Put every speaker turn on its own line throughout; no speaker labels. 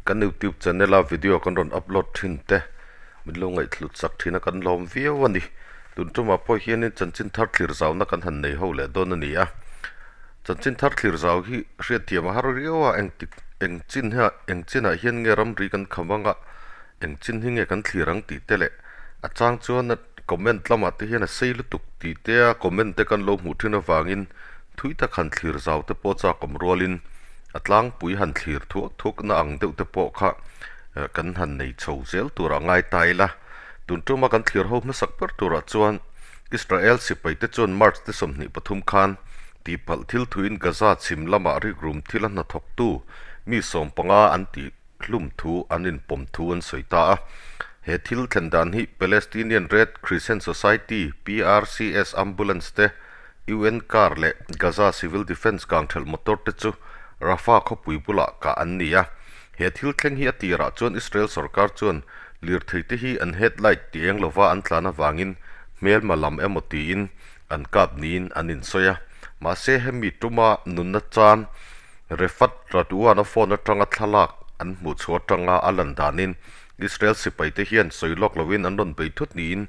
Kan youtube channel a video kan rawn upload thin te min lo ngaihthlut chak thin a kan lawm viau a ni. Tun tumah pawh hianin chanchin thar thlir zauna kan han nei ho leh dawn a ni a. Chanchin thar thlir zau hi hriatthiam a har riau a, engtik eng chin hi eng chinah hian nge ramri kan kham anga eng chin hi nge kan thlir ang tih te leh a chang chuan comment lamah te hian a sei lutuk tih te a comment te kan lo hmuh thin avangin thui tak han thlir zau te pawh chak awm rualin a tlangpui han thlir thuak thuak na ang deuh te pawh kha kan han nei chho zel tur a ngai ta ila. Tun tuma kan thlir ho hmasak ber turah chuan Israel sipai te chuan March ni 23 khan tihpalh thil thuin Gaza chhim lamah rikrum thil a hnathawktu mi 15 an tih hlum thu an inpawm thu an sawi ta a. He thil thlen dan hi Palestinian Red Crescent Society, PRCS, ambulance te, UN car leh Gaza Civil Defence kangthelh motor te chu Rafah khawpui bulah kah an ni a. He thil thleng hi a tirah chuan Israel sorkar chuan lirthei te hi an headlight ti eng lova an tlan avangin hmelma lam emaw tiin an kap niin an insawi a. Mahse hemi tuma nunna chan Refat Radwan-a phone atanga thlalak an hmuh chhuah atanga a lan danin Israel sipaite hian sawi lawk loin an rawn bei thut niin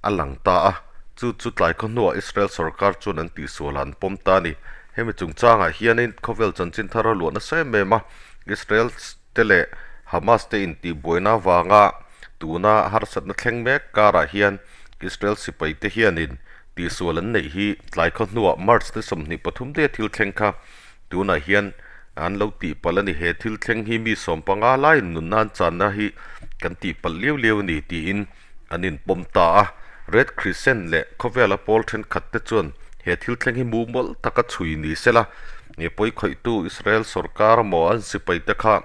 a lang ta a, chu chu tlai khaw hnuah Israel sorkar chuan an tihsualah an pawm ta a ni. Hemi chungchangah hianin khawvel chanchin thar a luah nasa em em a, Israel te leh Hamas te intihbuaina avanga tuna harsatna thleng mek karah hian Israel sipaite hianin tihsual an neih hi tlai khaw hnuah March ni 23 daih a thil thleng kha tunah hian an lo tihpalh a ni. He thil thleng hi mi 15 laiin nunna an channa hi kan tihpalh liau liau a ni tiin an inpawm ta a. Red Crescent leh khawvela pawl thenkhat te chuan he thil thleng hi mumal taka chhui ni sela, nge pawi khawihtu Israel sorkar maw an sipai te kha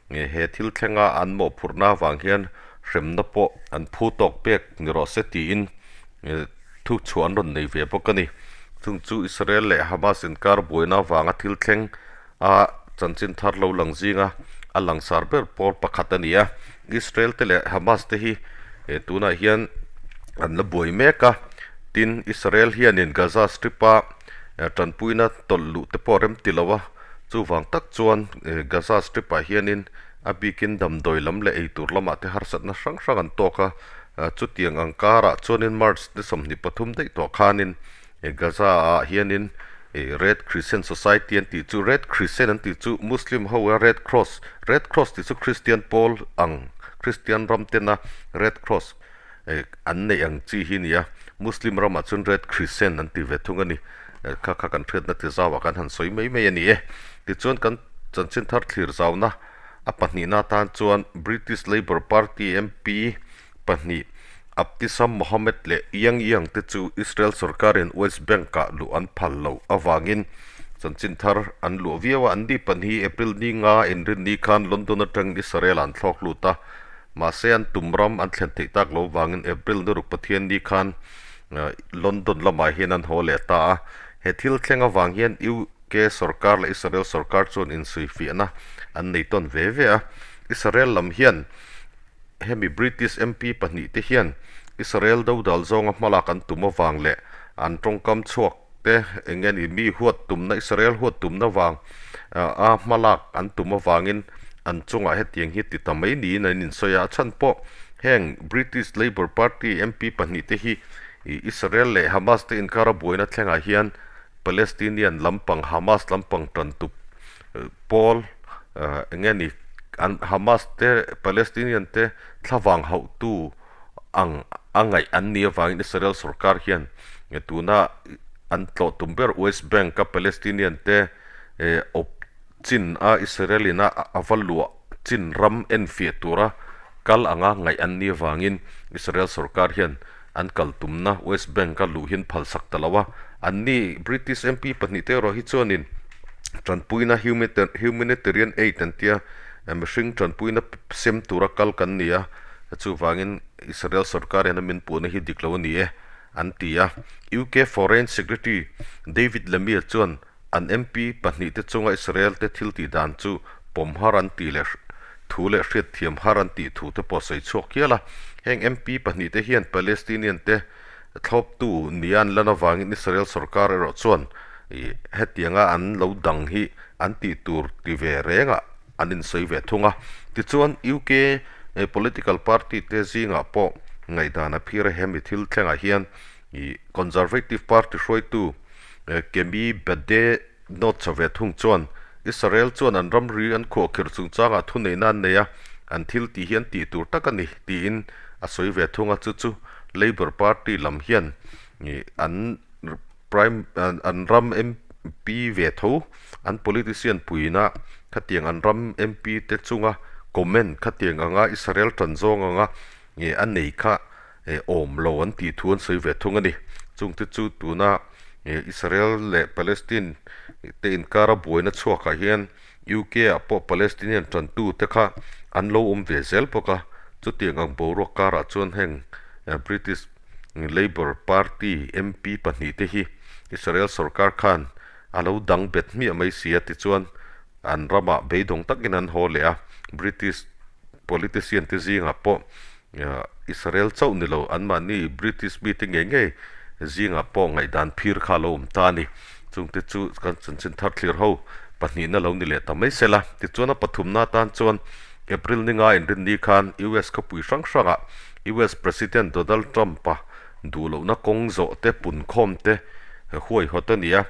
nge he thil thlenga an mawhphurhna avang hian hremna pawh an phu tawk pek ni rawh se tiin thu chhuah an rawn nei ve bawk a ni. Chung chu Israel leh Hamas inkar buaina avanga thil thleng a chanchin thar lo lang zinga a langsar ber pawl pakhat a ni a. Israel te leh Hamas te hi tunah hian an la buai mek a, tin Israel hianin Gaza Strip a tanpuina tawlh luh te pawh a rem ti lo a, chuvang tak chuan Gaza Strip ah hianin a bikin damdawi lam leh eitur lamah te harsatna hrang hrang an tawk a, chutiang ang karah chuanin March ni 23 daih tawh khanin Gaza ah hianin Red Crescent Society an tih chu Red Crescent an tih chu Muslim ho a Red Cross Red Cross tih chu Christian pawl ang Christian ram tena Red Cross an neih ang chi hi a ni a, Muslim ramah chuan Red Crescent an ti ve thung a ni. Kha kha kan hriatna ti zauah kan han sawi mai mai a ni e. Tichuan kan chanchin thar thlir zauna a pahnihna atan chuan British Labour Party MP pahnih, Abtisam Mohamed leh Yang Yang te chu Israel sorkarin West Bank-ah luh an phal loh avangin chanchin thar an luah viau a. An ni pahnih April ni nga inrinni khan London atangin Israel an thlawk lut a, mahse an tum ram an thlen theih tak loh avangin April ni ruk Pathian ni khan London lamah hian an haw leh ta a. He thil thleng avang hian UK sorkar leh Israel sorkar chuan insuifiahna an nei tawn ve ve a. Israel lam hian Hemi British MP pahnihte hian Israel dodal zawnga hmalak an tum avang leh an tawngkam chhuak te eng nge ni mi huat tumna Israel huat tumna vang a hmalak an tum avangin an chungah hetiang hi ti ta mai niin an insawi a. A chhan pawh heng British Labour Party MP pahnihte hi Israel leh Hamas te inkara buaina thlengah hian Palestinian lampang Hamas lampang tantup pawl eng nge ni an Hamas te Palestinian te thlavang hauhtu ang a ngaih an nih avangin Israel sorkar hian tuna an tlawh tum ber West Bank a Palestinian te awp chin a Israel in a va luah chin ram enfiah tura kal anga ngaih an nih avangin Israel sorkar hian an kal tumna West Bank a luh hian phalsak ta lo a, anni British MP pahnihte erawh hi chuanin tanpuina humanitarian aid an tia mihring tanpuina sem tura kal kan ni a, chuvangin Israel sorkar hian a min puhna hi dik lo a ni e an ti a. UK Foreign Secretary David Lammy chuan an MP pahnihte chunga Israel te thil tih dan chu pawm har an tih leh thu leh hriatthiam har an tih thu te pawh sawi chhuak hial a. Heng MP pahnihte hian Palestinian te thlawptu nia an lan avangin Israel sorkar erawh chuan hetianga an lo dang hi an tih tur ti ve rengah. an insawi ve thung a. Tichuan, UK political party te zingah pawh ngaihdan a phir a, hemi thil thlengah hian Conservative Party hruaitu Kemi Badenoch ve thung chuan Israel chuan an ramri an khuahkhirh chungchangah thuneihna an nei a, an thil tih hi an tih tur tak a ni tiin a sawi ve thung a, chu chu Labour Party lam hian an Prime an ram MP ve tho an politician puina khatiang an ram MP te chunga comment khatiang anga Israel tan zawng anga nge a nei kha awm lo an tih thu an sawi ve thung a ni. Chungte chu tuna Israel leh Palestine te inkara buaina chhuakah hian UK ah pawh Palestinian tantu te kha an lo awm ve zel bawk a, chutiang ang boruak karah chuan heng British Labour Party MP pahnihte hi Israel sorkar khan a lo dang bet hmiah mai si a, tichuan an ramah beidawng takin an haw leh a, British politician te zingah pawh Israel chauh ni lo anmahni British mite ngei ngei zingah pawh ngaihdan phir kha a lo awm ta a ni. Chungte chu kan chanchin thar thlir ho pahnihna lo ni leh ta mai se la. Tichuan a pathumna atan chuan April ninga inrinni khan US khawpui hrang hrangah US President Donald Trump-a duh lohna kawng zawh te punkhawm te huaihawt a ni a.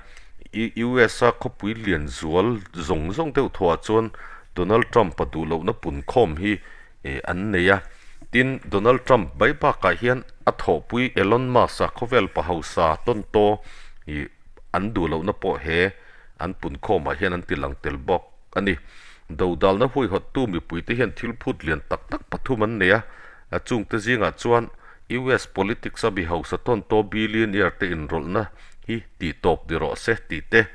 US-a khawpui lian zual zawng zawng deuh thuah chuan Donald Trump-a duh lohna punkhawm hi an nei a. Tin, Donald Trump mai bakah hian a thawhpui Elon Musk-a khawvel pa hausa tawntaw an duh lohna pawh he an punkhawmah hian an ti lang tel bawk a ni. Dodalna huaihawttu mipuite hian thil phut lian tak tak pathum an nei a, chungte zingah chuan US politics-a mi hausa tawntaw billionaire te inrawlhna hi tihtawp ni rawh se tih te,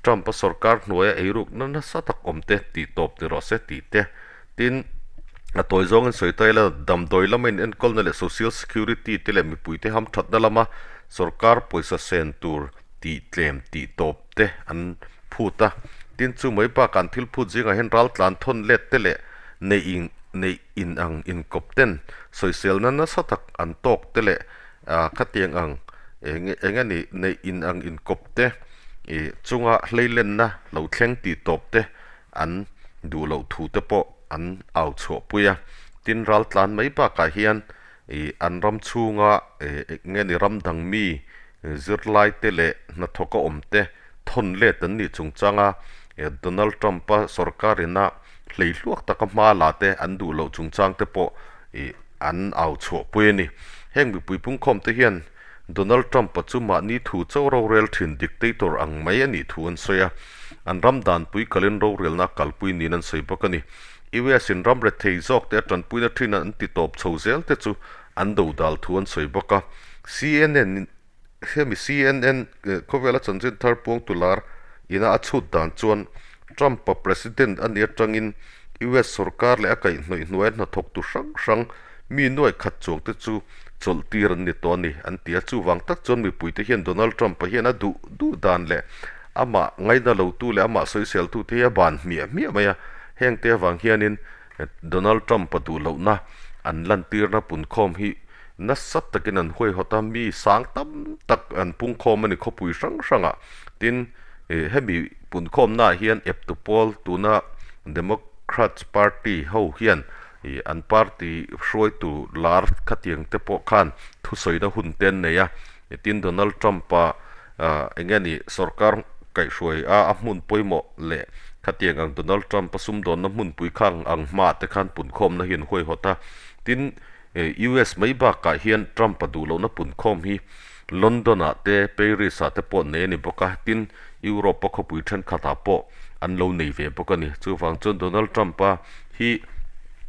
Trump-a sorkar hnuaia eirukna nasa tak awm te tihtawp ni rawh se tih te, tin, a tawi zawngin sawi ta ila damdawi lama inenkawlna leh social security te leh mipuite hamthatna lama sorkar pawisa sen tur tih tlem tih tawp te an phut a. Tin, chu mai bakah an thil phut zingah hian ral tlan thawn let te leh neih in neih in ang inkawp ten sawiselna nasa tak an tawk te leh khatiang ang eng eng a nih neih in ang inkawp te ih chunga hleilenna lo thleng tih tawp te an duh loh thu te pawh an au chhuah pui a. Tin, ral tlan mai bakah hian ih an ram chhunga ih eng nge ni ram dang mi zirlai te leh hnathawk a awm te thawn let an nih chungchanga Donald Trump-a sorkar ina hleihluak taka hma la te an duh loh chungchang te pawh ih an au chhuah pui a ni. Heng mipui pungkhawm te hian Donald Trump-a chu mahni thu chauh rorel thin dictator ang mai a nih thu an sawi a, an ram danpui kalin rorelna a kalpui niin an sawi bawk a ni. US-in ram rethei zawk te a tanpuina thin an ti tawp chho zel te chu an dodal thu an sawi bawk a. CNN Hemi CNN khawvela chanchin thar puangtu lar ina a chhut dan chuan Trump-a president a nih atangin US sorkar leh a kaihhnawih hnuaia hnathawktu hrang hrang mi nuai khat chuang te chu chawlh tir an ni tawh a ni an ti a. Chuvang tak chuan mipuite hian Donald Trump-a hian a duh duh dan leh amah ngaina lotu leh amah sawiseltute hi a ban hmiah hmiah mai a. Hengte avang hianin Donald Trump-a duh lohna an lantirna punkhawm hi nasa takin an huaihawt a, mi sang tam tak an pungkhawm a ni khawpui hrang hrangah. Tin, hemi punkhawmnaah hian eptu pawl tuna Democrats party ho hian an party hruaitu lar khatiang te pawh khan thusawina hun te an nei a. Tin, Donald Trump-a Eng nge ni sorkar kaihhruai a a hmun pawimawh leh khatiang ang Donald Trump a sumdawnna hmunpui khang ang hmaah te khan punkhawmna hi an huaihawt a. Tin, US mai bakah hian Trump a duh lohna punkhawm hi London ah te Paris ah te pawh nei a ni bawk a, tin Europe a khawpui thenkhatah pawh an lo nei ve bawk a ni. Chuvang chuan Donald Trump a hi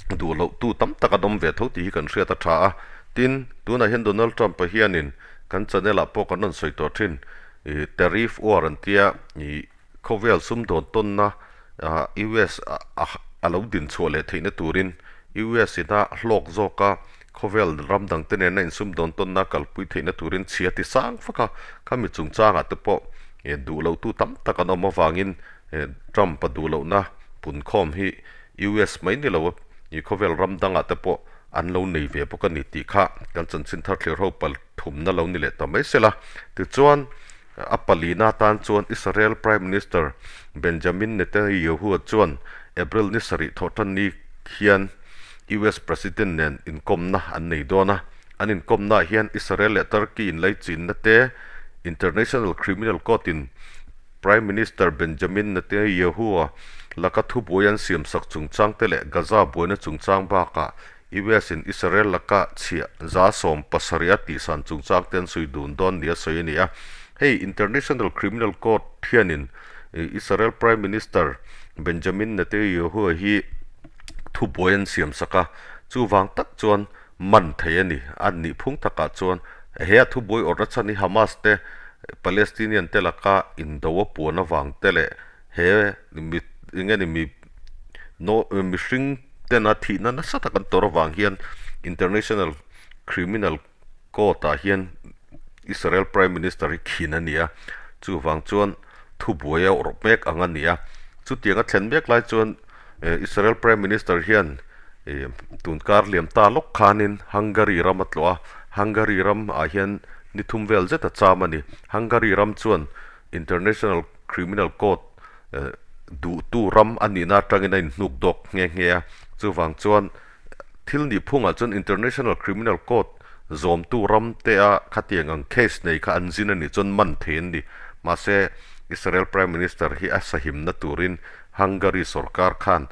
duh loh tu tam tak an awm ve tho tih hi kan hriat a tha a. Tin, tunah hian Donald Trump a hianin Kan channel ah pawh kan rawn sawi tawh thin ih tariff war an tia ih khawvel sumdawn tawnna ah US a lo din chhuah leh theihna turin US ina hlawk zawka khawvel ram dang te nena insumdawn tawnna kalpui theihna turin chhia ti sang fak a, khami chungchangah te pawh ih duh lo tu tam tak an awm avangin Trump a duh lohna punkhawm hi US mai ni lo ih khawvel ram dangah te pawh an lo nei ve bawk a ni tih kha kan chanchin thar thlir ho pal thumna lo ni leh ta mai se la. Tichuan, A palina atan chuan Israel Prime Minister Benjamin Netanyahu chuan April ni sarih thawhtanni hian US President nen inkawmna an nei dawn a. An inkawmnaah hian Israel leh Turkey inlaichinna te International Criminal Court-in Prime Minister Benjamin Netanyahu-a laka thubuai an siamsak chungchang te leh Gaza buaina chungchang bakah US-in Israel laka chhiah 70% a tihsan chungchang te an sawi dun dawn nia sawi a ni a. Hei International Criminal Court hianin Israel Prime Minister Benjamin Netanyahu-a hi thubuai an siamsak a, chuvang tak chuan man thei a ni. A nih phung takah chuan he a thubuai awrhna chhan hi Hamas te Palestinian te laka indo a puan avang te leh he mi eng nge ni mi mihring tena thihna nasa tak an tawrh avang hian International Criminal Court ah hian Israel Prime Minister hi khin a ni a, chuvang chuan thubuai a awrh mek ang a ni a. Chutiang a thlen mek lai chuan Israel Prime Minister hian tunkar liam ta lawk khanin Hungary ram a tlawh a, Hungary ram ah hian ni thum vel zet a cham a ni. Hungary ram chuan International Criminal Court duhtu ram a nihna atangin a inhnuk dawk nghe nghe a, chuvang chuan thil nih phungah chuan International Criminal Court zawmtu ram te a khatiang ang case nei kha an zin a nih chuan man thei an ni. Mahse, Israel Prime Minister hi a sahimna turin Hungary sorkar khan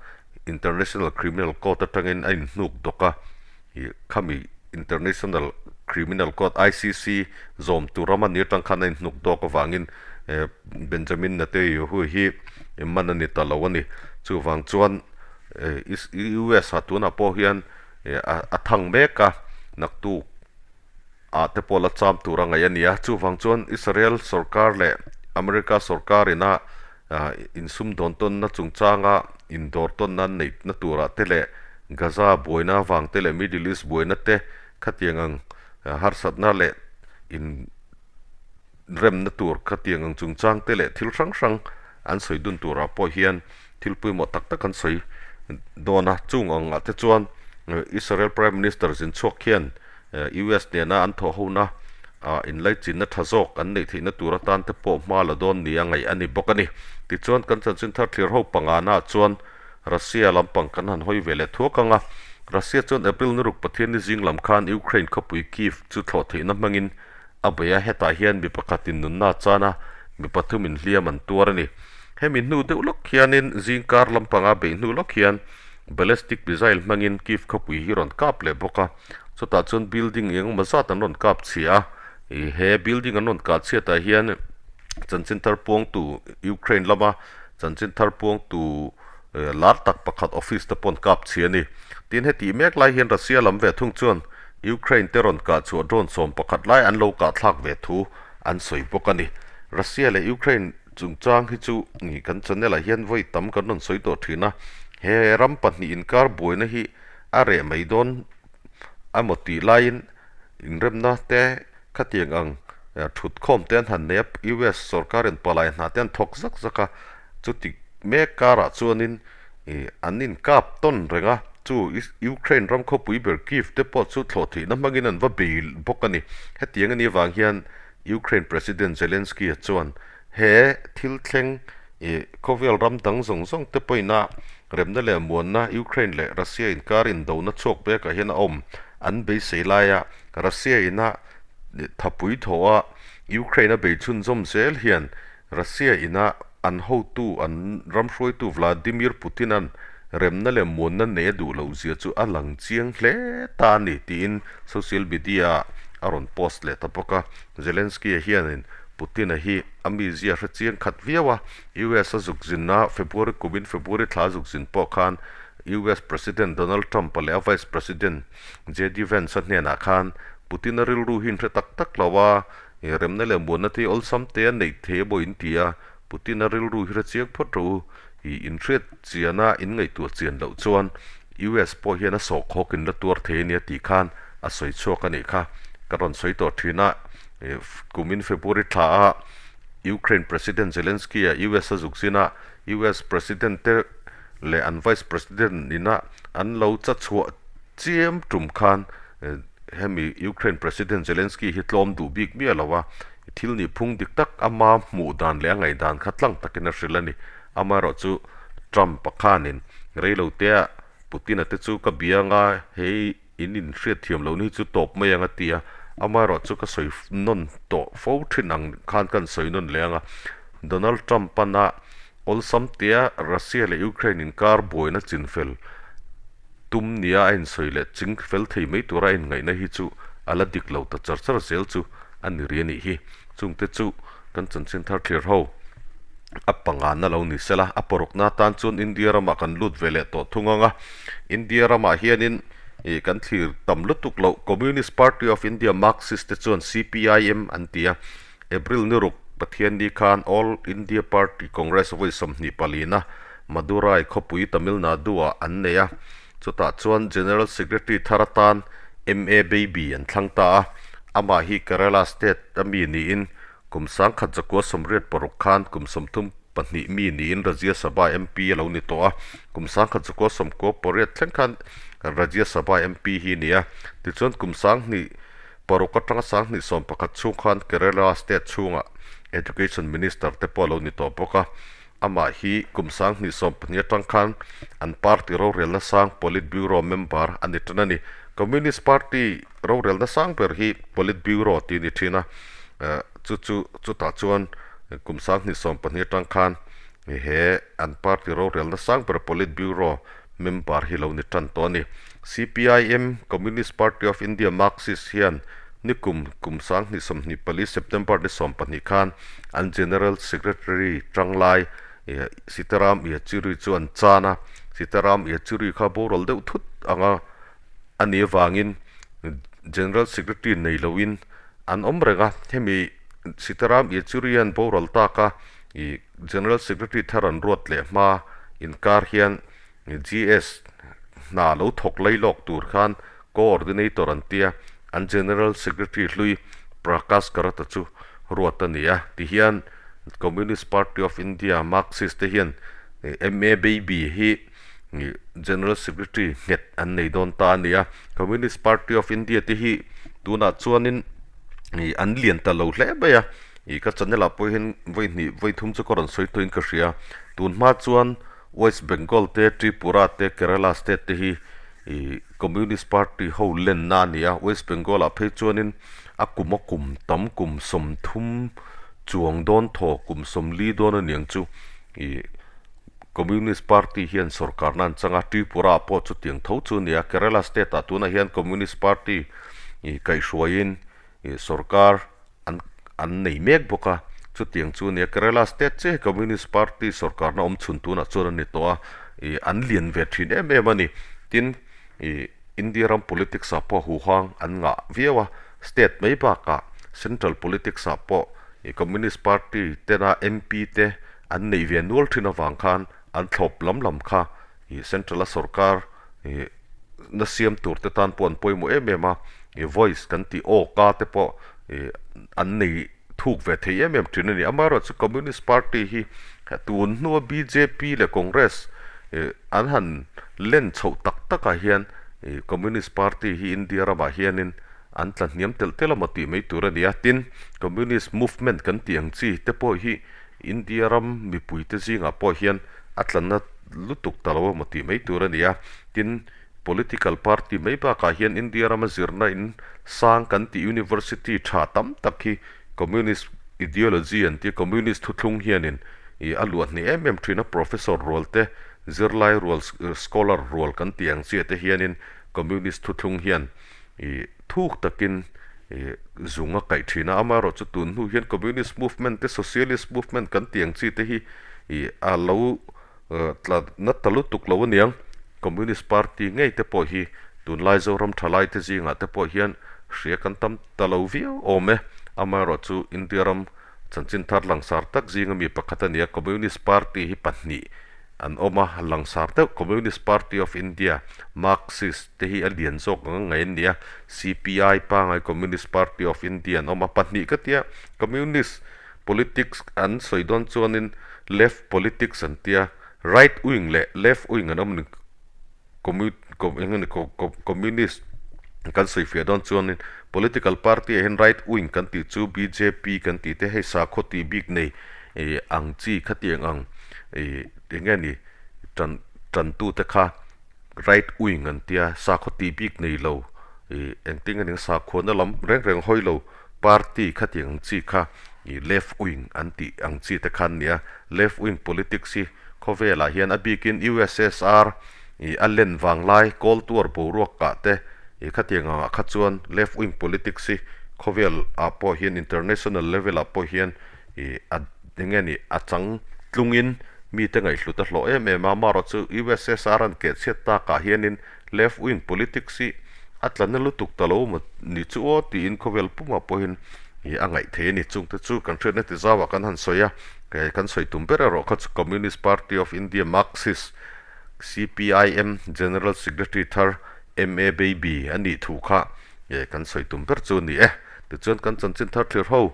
International Criminal Court atangin a inhnuk dawk a, ih khami International Criminal Court, ICC, zawm tur ram a ni atang khan a inhnuk dawk avangin Benjamin Netanyahu hi man a ni ta lo a ni. Chuvang chuan US ah tunah pawh hian a thang mek a, naktuk ah te pawh la cham tur a ngaih a ni a. Chuvang chuan Israel sorkar leh America sorkar ina insumdawn tawnna chungchanga indawr tawnna an neihna turah te leh Gaza buaina avang te leh Middle East buaina te khatiang ang harsatna leh in remna tur khatiang ang chungchang te leh thil hrang hrang an sawi dun turah pawh hian thil pawimawh tak tak an sawi dawn a. Chung angah te chuan Israel Prime Minister zin chhuak hian US nena an thawh hona inlaichinna tha zawk an neih theihna tur atan te pawh hma la dawn nia ngaih a ni bawk a ni. Tichuan kan chanchin thar thlir ho pangana chuan Russia lampang kan han hawi ve leh thuak ang a, Russia chuan April ni ruk Pathianni zing lam khan Ukraine khawpui Kyiv chu thlawh theihna hmangin a bei a, hetah hian mi pakhatin nunna a chan a, mi pathumin hliam an tuar a ni. Hemi hnu deuh lawk hianin zingkar lampanga beih hnu lawk hian ballistic missile hmangin Kyiv khawpui hi rawn kap leh bawk a, chutah chuan building eng emaw zat an rawn kap chhia a, he building an rawn kah chhiatah hian chanchin thar puangtu Ukraine lama chanchin thar puangtu lar tak pakhat office te pawh an kap chhia a ni. Tin, hetih mek lai hian Russia lam ve thung chuan Ukraine te rawn kah chhuah drone 11 lai an lo kah thlak ve thu an sawi bawk a ni. Russia leh Ukraine chungchang hi chu kan channel ah hian vawi tam kan rawn sawi tawh thin a, he ram pahnih inkar buaina hi a reh mai dawn emaw tih laiin inremna te khatiang ang thutkhawm te an han nei a, US sorkarin palai hna te an thawk zak zak a, chuti mek karah chuanin Ih, an inkap tawn reng a, chu Ukraine ram khawpui ber Kyiv te pawh chu thlawh theihna hmangin an va bei bawk a ni. Hetiang a nih avang hian Ukraine President Zelensky-a chuan he thil thleng ih khawvel ram dang zawng zawng te pawhin-a remna leh muanna Ukraine leh Russia inkar indona chhuak bekah hian a awm an beisei laia Russia ina thapui thawha Ukraine a bei chhunzawm zel hian Russia ina an hotu, an ram hruaitu Vladimir Putin-a'n remna leh muanna nei a duh loh zia chu a lang chiang hle ta a ni tiin social media-ah a rawn post leh ta bawk a. Zelensky-a hianin Putin-a hi a mizia hre chiang khat viau a, US a zuk zinna February kumin February thla a zuk zin pawh khan US President Donald Trump-a leh a Vice President JD Vance-a hnenah khan Putin-a rilru hi inhre tak tak lo a, He remna leh muanna te hi awlsam te a neih thei a maw in ti a, Putin-a rilru hi hre chiang phawt rawh u. Ih inhriat chiana in ngaihtuah chian loh chuan US pawh hian a sawhkhawk in la tuar thei a nia tih khan a sawi chhuak a nih kha. Ka rawn sawi tawh thin a, kumin February thla a Ukraine President Zelensky-a US a zuk zin a, US President te leh an Vice President ina an lo cha chhuah chiam tum khan Hemi Ukraine President Zelensky hi tlawm duh bik miah lo a, Thil nih phung dik tak ama hmuh dan leh a ngaihdan kha tlang takin a hrilh a ni. Amaherawhchu Trump-a khanin reilotea Putin-a te chu ka bia anga hei in inhriat thiam loh ni chu tawp mai ang a ti a. Amaherawhchu ka sawi nawn tawh fo thin ang khan ka han sawi nawn leh ang a. Donald Trump-an a awlsam tia Russia leh Ukraine inkar buaina chinfel tum nia a insawi leh ching fel thei mai tura a inngaihna hi chu a la dik lo ta char char zel chu a ni ri a nih hi. Chungte chu kan chanchin thar thlir ho a pangana lo ni sela, a parukna atan chuan India ramah kan lut ve leh tawh thung ang a. India ramah hianin ih kan thlir tam lutuk loh Communist Party of India Marxist te chuan CPIM an ti a. April ni ruk Pathianni khan All India Party Congress vawi 24na Madurai khawpui Tamil Nadu-ah an nei a, chutah chuan General Secretary thar atan MA Baby an thlang ta a, amah hi Kerala state a mi niin kum 1986 khan kum 32 mi niin Rajya Sabha MP a lo ni tawh a, kum 1998 thleng khan Rajya Sabha MP hi a ni a, tichuan kum 2000 Paruk atanga 2011 chhung khan Kerala state chhungah Education Minister te pawh a lo ni tawh bawk a. Amah hi kum 2012 atang khan an party rorelna sang Politburo member a ni tan a ni. Communist Party rorelna sang ber hi Politburo tih a ni thin a, chu chu chutah chuan kum 2012 atang khan he an party rorelna sang ber Politburo member hi lo ni tan tawh a ni. CPIM, Communist Party of India Marxist, hian nikum kum 2024 September ni 12 khan an General Secretary tanglai Sitaram Yechury chu an chan a, Sitaram Yechury kha boral deuh thut anga a nih avangin General Secretary nei loin an awm reng a, hemi Sitaram Yechury hian boral taka General Secretary thar an ruat leh hma inkar hian GS hna lo thawk lai lawk tur khan Coordinator an tia, an General Secretary hlui Prakash Karat-a chu ruat a ni a. Tihian Communist Party of India, Marxist, te hian MA Baby hi General Secretary nghet an nei dawn ta a ni a. Communist Party of India te hi tunah chuanin an lian ta lo hle mai a. Ih ka channel ah pawh hian vawi hnih vawi thum chu ka rawn sawi tawhin ka hria. Tun hma chuan West Bengal te, Tripura te, Kerala state te hi ih Communist Party ho lenna a ni a. West Bengal ah phei chuanin a kum a kum tam kum 30 chuang dawn thaw kum 40 dawn a niang chu ih Communist Party hian sorkarna an chang a. Tripura ah pawh chutiang tho chu a ni a. Kerala state ah tunah hian Communist Party ih kaihhruaiin ih sorkar an an nei mek bawk a, chutiang chu nia Kerala state che Communist Party sorkarna awm chhun tunah chuan a ni tawh a, ih an lian ve thin em em a ni. Tin, ih India ram politics ah pawh huhang an ngah viau a, state mai bakah central politics ah pawh ih Communist Party tena MP te an neih ve nual thin avang khan an thlawp lam lam kha ih central a sorkar ih na siam tur te tan pawh an pawimawh em em a, ih voice kan tih aw ka te pawh ih an nei thuk ve thei em em thin a ni. Amaherawhchu Communist Party hi tun hnua bjp leh Congress ih an han len chhoh tak takah hian ih Communist Party hi India ramah hianin an tla hniam telh telh a maw tih mai tur a ni a. Tin, Communist movement kan tih ang chi te pawh hi India ram mipuite zingah pawh hian a tlanna lutuk ta lo emaw tih mai tur a ni a. Tin, political party mai bakah hian India rama zirna in sang kan tih university tha tam tak hi communist ideology an tia communist thuthlung hianin ih a luah hneh em em thin a. Professor rual te, zirlai rual, scholar rual kan tih ang chiah te hianin communist thuthlung hian ih thuk takin ih zung a kaih thin a. Amaherawhchu tun hnu hian communist movement te, socialist movement kan tih ang chi te hi ih a lo tla na ta lutuk lo aniang. Communist party ngei te pawh hi tunlai Zoram thalai te zingah te pawh hian hria kan tam ta lo viau awm e. Amaherawhchu India ram chanchin thar langsar tak zinga mi pakhat a ni a, Communist party hi pahnih an awm a, langsar deuh Communist Party of India, Marxist, te hi a lian zawk ang a ngaih an ni a, CPI pangai Communist Party of India an awm a, pahnih ka tia Communist Politics an sawi dawn chuanin left politics an tia, right wing leh left wing an awm a ni, communist Kan sawi fiah dawn chuanin political party ah hian right wing kan tih chu bjp kan tih te hei sakhaw tih bik nei ih ang chi khatiang ang ih eng nge ni tan tantu te kha right wing an tia sakhaw tih bik nei lo ih engtin nge ni sakhuana lam reng reng hawi lo party khatiang ang chi kha ih left wing an tih ang chi te kha an ni a left wing politics hi khawvelah hian a bikin ussr ih a len vang lai kawl tuar boruak kah te ih khatiang angah kha chuan left wing politics hi khawvel ah pawh hian international level ah pawh hian ih a eng nge ni a chang tlungin mite ngaihhlut a hlawh em em a amaherawh chu ussr an keh chhiat takah hianin left wing politics hi a tla na lutuk ta lo maw ni chu aw tiin khawvel pumah pawhin ih a ngaih thei a ni chungte chu kan hriatna ti zauah kan han sawi a kan sawi tum ber erawh kha chu Communist Party of India Marxist CPIM General Secretary thar MA Baby a nih thu kha eh kan sawi tum ber chu a ni e. Tichuan kan chanchin thar thlir ho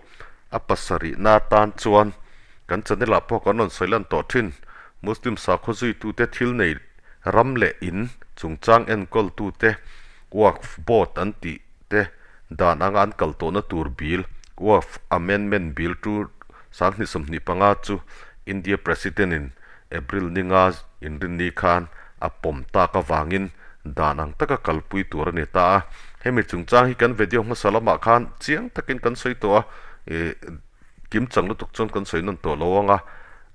a pasarihna atan chuan kan channel ah pawh kan rawn sawi lan tawh thin. Muslim sakhaw zuitute thil nei ram leh in chungchang enkawltute Waqf Board an tih te dan anga an kal tawhna tur bill Waqf Amendment Bill tu 2025 chu India President in April ninga inrinni khan a pawm tak avangin dan ang taka kalpui tur a ni ta a. Hemi chungchang hi kan video hmasa lamah khan chiang takin kan sawi tawh a, ih kim chang lutuk chuan kan sawi nawn tawh lo ang a,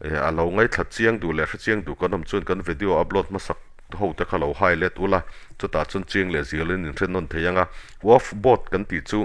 ih a lo ngaithla chiang duh leh hre chiang duh kan awm chuan kan video upload hmasak ho te kha lo highlight ula, chutah chuan chiang leh zialin in hre nawn thei ang a. Waqf Board kan tih chu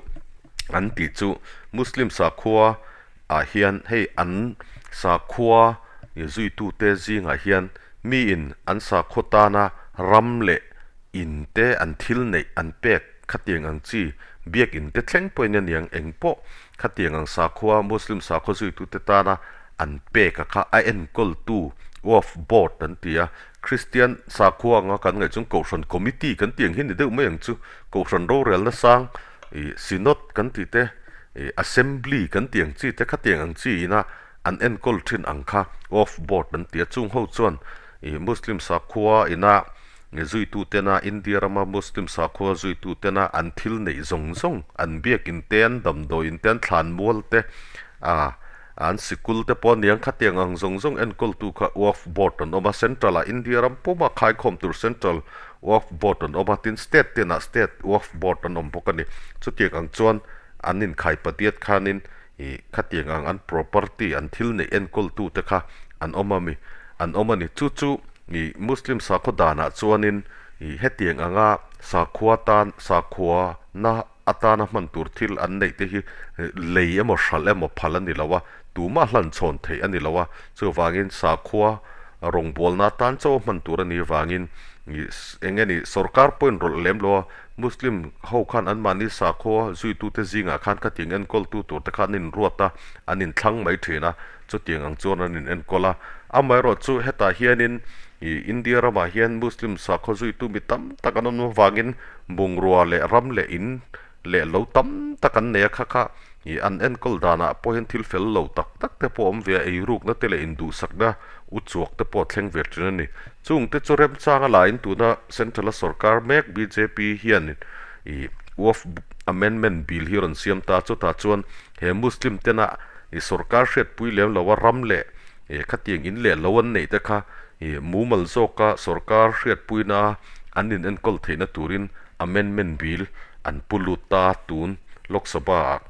an tih chu Muslim sakhua ah hian hei an sakhua zuitute zingah hian miin an sakhaw tana ram leh in te an thil neih an pek khatiang ang chi biakin te thleng pawhin a niang eng pawh khatiang ang sakhua Muslim sakhaw zuitute tana an pek a kha a enkawltu Waqf Board an ti a Kristian sakhua anga kan ngaih chuan Kohhran Committee kan tih ang hi ni deuh mai ang chu Kohhran rorelna sang ih Synod kan tih te ih assembly kan tih ang chi te khatiang ang chi ina an enkawl thin ang kha Waqf Board an ti a chung ho chuan ih Muslim sakhua ina zuitu tena India rama Muslim sakhua zuitu tena an thil neih zawng zawng an biakin te an damdawiin te an thlanmual te ah an sikul te pawh aniang khatiang ang zawng zawng enkawltu kha Waqf Board an awm a Central ah India ram puma khaikhawm tur Central Waqf Board an awm a, tin State tinah State Waqf Board an awm bawk a ni. Chutiang ang chuan an inkhai padiat khanin ih khatiang ang an property an thil neih enkawltute kha an awm a mi an awm a ni. Chu chu ih Muslim sakhaw danah chuanin ih hetiang anga sakhua tan sakhua na atana hman tur thil an neih te hi lei emaw hralh emaw phal a ni lo a, tumah hlan chhawn theih a ni lo a, chuvangin sakhua rawngbawlna atan chaw hman tur a nih vangin eng nge ni sorkar pawhin rawlh lem lo a, Muslim ho khan anmahni sakhua zuitute zingah khan khatiang enkawltu tur te kha an inruat a, an inthlang mai thin a, chutiang ang chuan an inenkawl a. Amaherawhchu hetah hianin India ramah hian Muslim sakhaw zuitu mi tam tak an awm avangin Bungrua leh ram leh in leh lo tam tak an nei a kha kha ih an enkawl danah pawh hian thil fel lo tak tak te pawh a awm ve a, eirukna te leh induhsakna u chuak te pawh a thleng ve thin a ni. Chung te chu remchanga laiin tuna Central a sorkar mek bjp hian ih Waqf Amendment Bill hi a rawn siam ta a, chutah chuan he Muslim tena ih sorkar hriatpui lem lo a ram leh ih khatiang in leh lo an neih te kha ih mumal zawka sorkar hriatpuina a An in enkawl theihna turin amendment bill an pu lut ta tun Lok Sabha ah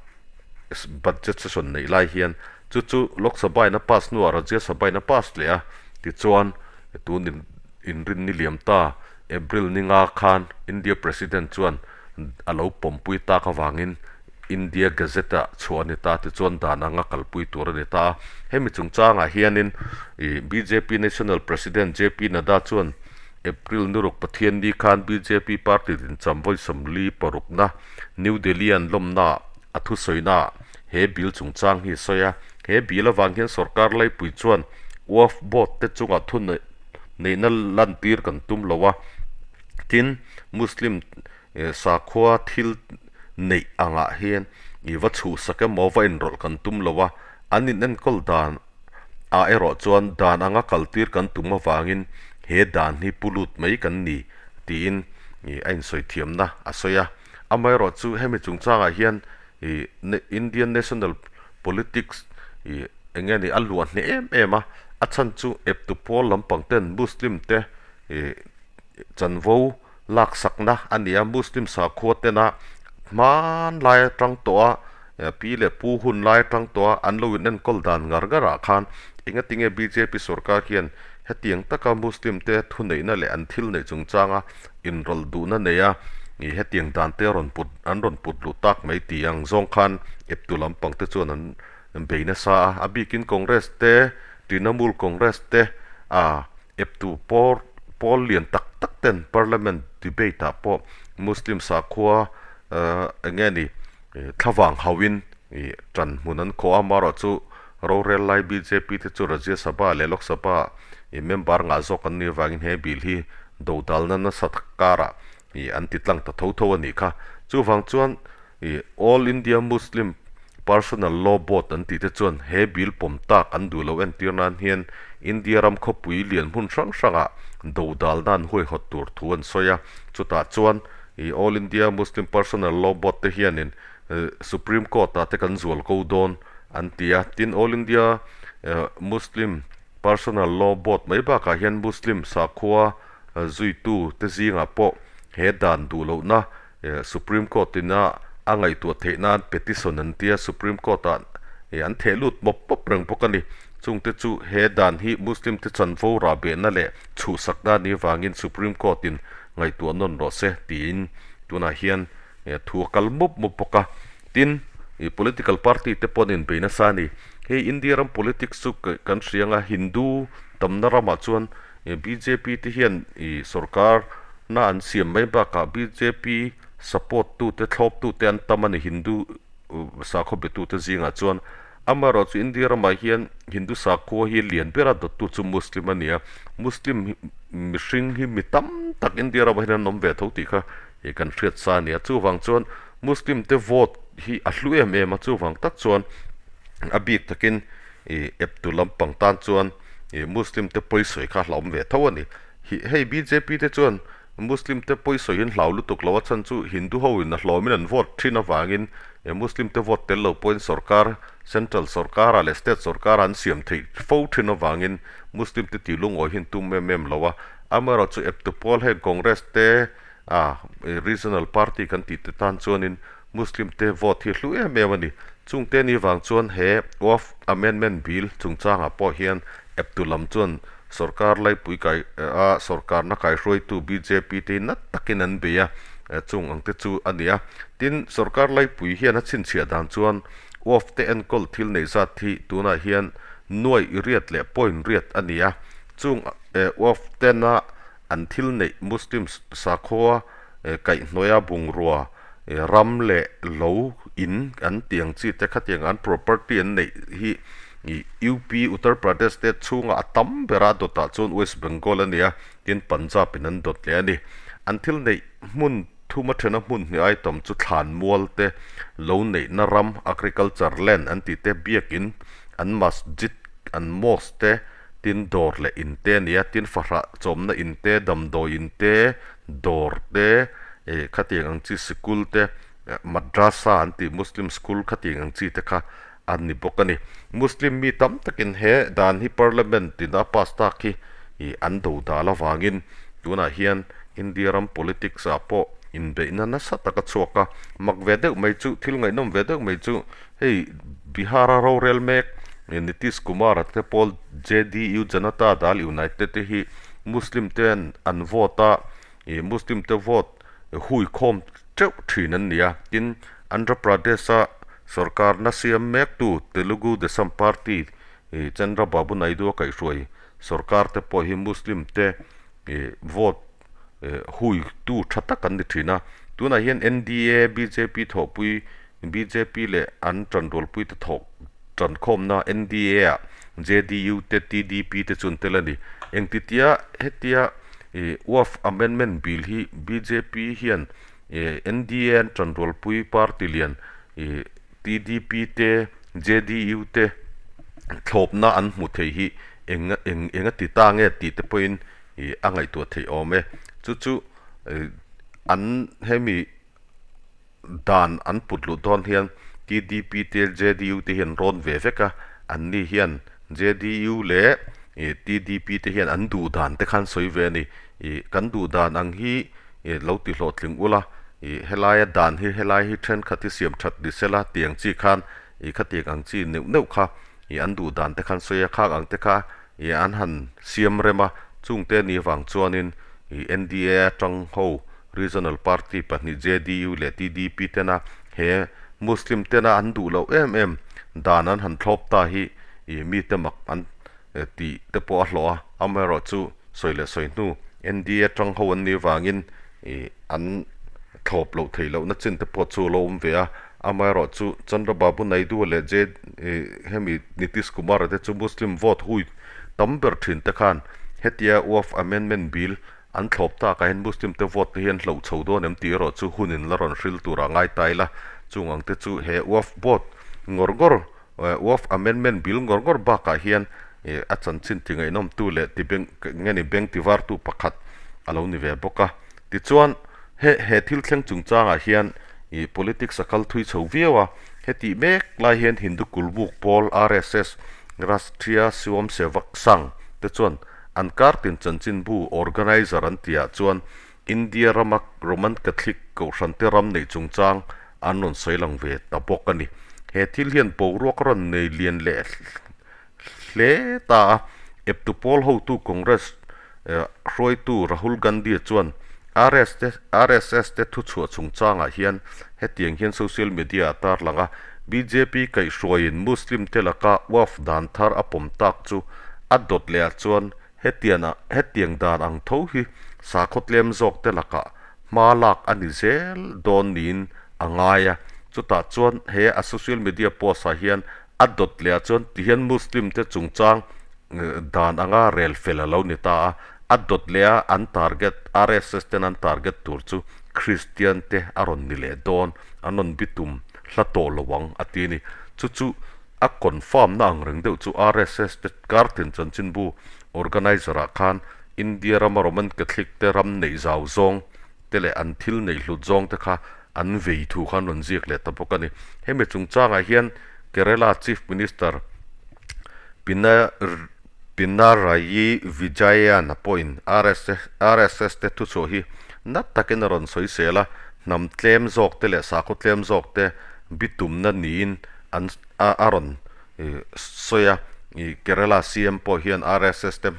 budget session neih lai hian chu chu Lok Sabha in a pass hnuah Rajya Sabha in a pass leh a tichuan tun in inrinni liam ta April ni nga khan India President chuan a lo pawmpui tak avangin India Gazette ah chhuah a ni ta tichuan dan anga kalpui tur a ni ta a hemi chungchangah hianin ih bjp National President JP Nadda chuan April ni ruk Pathianni khan bjp party dincham vawi 44 na New Delhi an lawmna a thusawi-na he bill chungchang hi a sawi a. He bill avang hian sorkar laipui chuan Waqf Board te chungah thu neihna lantir kan tum lo a, tin Muslim sakhua thil neih angah hian i va chhuhsak emaw va inrawlh kan tum lo a, an inenkawl dan ah erawh chuan dan anga kaltir kan tum avangin he dan hi pu lut mai kan ni tiin a insawi thiamna a sawi a. Amaherawh chu hemi chungchangah hian ih Indian National Politics ih eng nge ni a luah hneh em em a, a chhan chu eptu pawl lampang ten Muslim te ih chanvo laksakna a ni a, Muslim sakhua tena hmanlai atang tawh a pi leh pu hun lai atang tawh a an lo in enkawl dan ngar ngar ah khan engatinge bjp sorkar hian hetiang taka Muslim te thuneihna leh an thil neih chungchanga inrawlh duhna nei a ih hetiang dan te rawn put an rawn put luh tak mai tih ang zawng khan eptu lampang te chuan an bei nasa a, a bikin Congress te Trinamool Congress te ah Eptu pawr pawl lian tak tak ten Parliament debate ah pawh Muslim sakhua eng nge ni thlavang hauhin ih tan hmun an khawh a, amaherawh chu rorel lai bjp te chu Rajya Sabha leh Lok Sabha ih member ngah zawk an nih avangin he bill hi dodalna nasa tak karah ih an ti tlang ta tho tho a nih kha. Chuvang chuan Ih All India Muslim Personal Law Board an tih te chuan he bill pawm tak an duh lo entir nan hian India ram khawpui lian hmun hrang hrangah dodalna an huaihawt tur thu an sawi a. Chutah chuan ih All India Muslim Personal Law Board te hianin Supreme Court ah te kan zual ko dawn an ti a. Tin, All India Muslim Personal Law Board mai bakah hian Muslim sakhua zuitu te zingah pawh he dan duh lohna Supreme Court ina a ngaihtuah theih nan petition an tia Supreme Court ah an theh lut mawp mawp reng bawk a ni. Chungte chu he dan hi Muslim te chanvo rah behna leh chhuhsakna a nih avangin Supreme Court in ngaihtuah nawn rawh se tiin tunah hian thu a kal mup mup bawk a. Tin, political party te pawh an inbei nasa a ni. Hei India ram politics chu kan hria anga Hindu tamna ramah chuan Bjp te hian ih sorkar na an siam mai bakah bjp support tu te thlawp tu te an tam a ni Hindu sakhaw be tu te zingah chuan amaherawh chu India ramah hian Hindu sakhua hi lian bera dawt tu chu Muslim a ni a Muslim mihring hi mi tam tak India ramah hian an awm ve tho tih kha ih kan hriat sa a ni a chuvang chuan Muslim te vote hi a hlu em em a chuvang tak chuan a bik takin ih eptu lampang tan chuan ih Muslim te pawisawi kha hlauhawm ve tho a ni. Hi hei bjp te chuan Muslim te pawisawi hi an hlau lutuk lo a chhan chu Hindu ho in a hlawmin an vote thin avangin ih Muslim te vote tel lo pawhin sorkar Central sorkar ah leh State sorkar ah an siam theih fo thin avangin Muslim te tih lungawi hi an tum em em lo a. Amaherawh chu eptu pawl heng Congress te ah Regional party kan tih te tan chuanin Muslim te vote hi hlu em em a ni. Chungte ni vang chuan he Waqf Amendment Bill chungchangah pawh hian eptu lam chuan sorkar laipui kai a sorkarna kaihruaitu bjp te hi nat takin an bei a, chung ang te chu a ni a. Tin, sorkar laipui hian a chhinchhiah dan chuan Waqf te enkawl thil neih zat hi tunah hian nuaih riat leh point riat a ni a. Chung Waqf tena an thil neih Muslim sakhua kaihhnawia bungrua ram leh lo in an tih ang chi te khatiang an property an neih hi ih UP Uttar Pradesh state chhungah a tam ber a dawtah chuan West Bengal a ni a tin Punjab in an dawt leh a ni. An thil neih hmun thum a thena hmun hnih ai tam chu thlan mual te lo neihna ram agriculture land an tih te biakin an masjid an mosque te tin dawr leh in te a ni a tin fahrah chawmna in te damdawi in te dawr te ih khatiang ang chi sikul te madrasa an tih muslim school khatiang ang chi te kha an ni bawk a ni. Muslim mi tam takin he dan hi parliament in a pass tak hi ih an do dal avangin tunah hian India ram politics ah pawh inbeihna nasa tak a chhuak a, mak ve deuh mai chu thil ngaihnawm ve deuh mai chu hei Bihar a rorel mek Nitish Kumar a te pawl JDU Janata Dal United te hi Muslim ten an vote a, ih Muslim te vote hui khawm teuh thin an ni a, tin Andhra Pradesh a sorkarna siam mektu Telugu Desam Party ih Chandra Babu Naidu a kaihhruai sorkar te pawh hi Muslim te ih vote hui tu tha tak an ni thin a, tunah hian NDA bjp thawhpui bjp leh an tanrualpui te thawh tankhawmna NDA ah JDU te TDP te chu an tel a ni. Engtitia hetia ih Waqf Amendment Bill hi bjp hian ih NDA an tanrualpui party lian ih TDP te JDU te thlawpna an hmu thei hi eng eng eng a ti ta nge tih te pawhin ih a ngaihtuah theih awm e. Chu chu ih an hemi. dan an put luh dawn hian TDP te JDU te hi an rawn ve vek a, anni hian JDU leh ih TDP te hian an duh dan te kha an sawi ve a ni. Ih kan duh dan ang hi ih lo ti hlawhtling ula ih helaia dan hi helai hi thenkhat hi siam that ni sela tiang chi khan ih khatiang ang chi neuh neuh kha ih an duh dan te kha an sawi a, khang ang te kha ih an han siam rem a, chungte ni avang chuanin ih NDA atang ho Regional Party pahnih JDU leh TDP tena he Muslim tena an duh loh em em dan an han thlawp ta hi ih mite mak an tih te pawh a hlawh a, amaherawh chu sawi leh sawi hnu NDA tang ho an nih vangin ih an thlawp loh theih lohna chin te pawh chu a lo awm ve a, amaherawh chu Chandrababu Naidu leh J ih hemi Nitish Kumar te chu Muslim vote hui tam ber thin te khan hetia Waqf Amendment Bill An thlawp takah hian Muslim te vote te hi an hloh chho dawn em tih erawh chu hunin la rawn hril turah ngai ta ila. Chung ang te chu he Waqf Board ngawr ngawr, Waqf Amendment Bill ngawr ngawr bakah hian a chanchin ti ngaihnawmtu leh ti beng nge ni beng ti vartu pakhat a lo ni ve bawk a. Tichuan, he he thil thleng chungchangah hian ih politics a kal thui chho viau a. Hetih mek lai hian Hindu Kulmuk pawl RSS, Rashtriya Swayamsevak Sangh te chuan An kartin chanchinbu organizer an tihah chuan India rama Roman Catholic kohhrante ram neih chungchang an rawn sawi lang ve ta bawk a ni. He thil hian boruak a rawn nei lian leh hle ta a, eptu pawl hotu Congress hruaitu Rahul Gandhi chuan RSS te thuchhuah chungchangah hian hetiang hian social media a tarlang a, bjp kaihhruaiin Muslim te laka Waqf dan thar a pawm tak chu A dawt leh ah chuan hetian ah hetiang dan ang tho hi sakhaw tlem zawk te lakah hma lak a ni zel dawn niin a ngai a. Chutah chuan he a social media post ah hian a dawt leh ah chuan tihian Muslim te chungchang dan anga rel fel a lo ni ta a. A dawt leh a an target RSS ten an target tur chu Christian te a rawn ni leh dawn an rawn bitum hla tawh lo ang a ti a ni. Chu chu A confirm na ang reng deuh chu RSS te Kartin chanchinbu organizer ah khan India rama Roman Catholic te ram neih zau zawng te leh an thil neih hlut zawng te kha an vei thu khan rawn ziak leh ta bawk a ni. Hemi chungchangah hian Kerala Chief Minister Pinarayi Vijayan a pawhin RSS te thuchhuah hi nat takin a rawn sawi sel a, hnam tlem zawk te leh sakhaw tlem zawk te bitumna niin an a rawn sawi a, Kerala CM pawh hian RSS te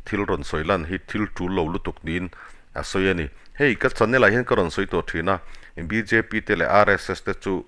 thil rawn sawi lan hi thil tul lo lutuk niin a sawi a ni. Hei ka channel ah hian ka rawn sawi tawh thin a, bjp te leh RSS te chu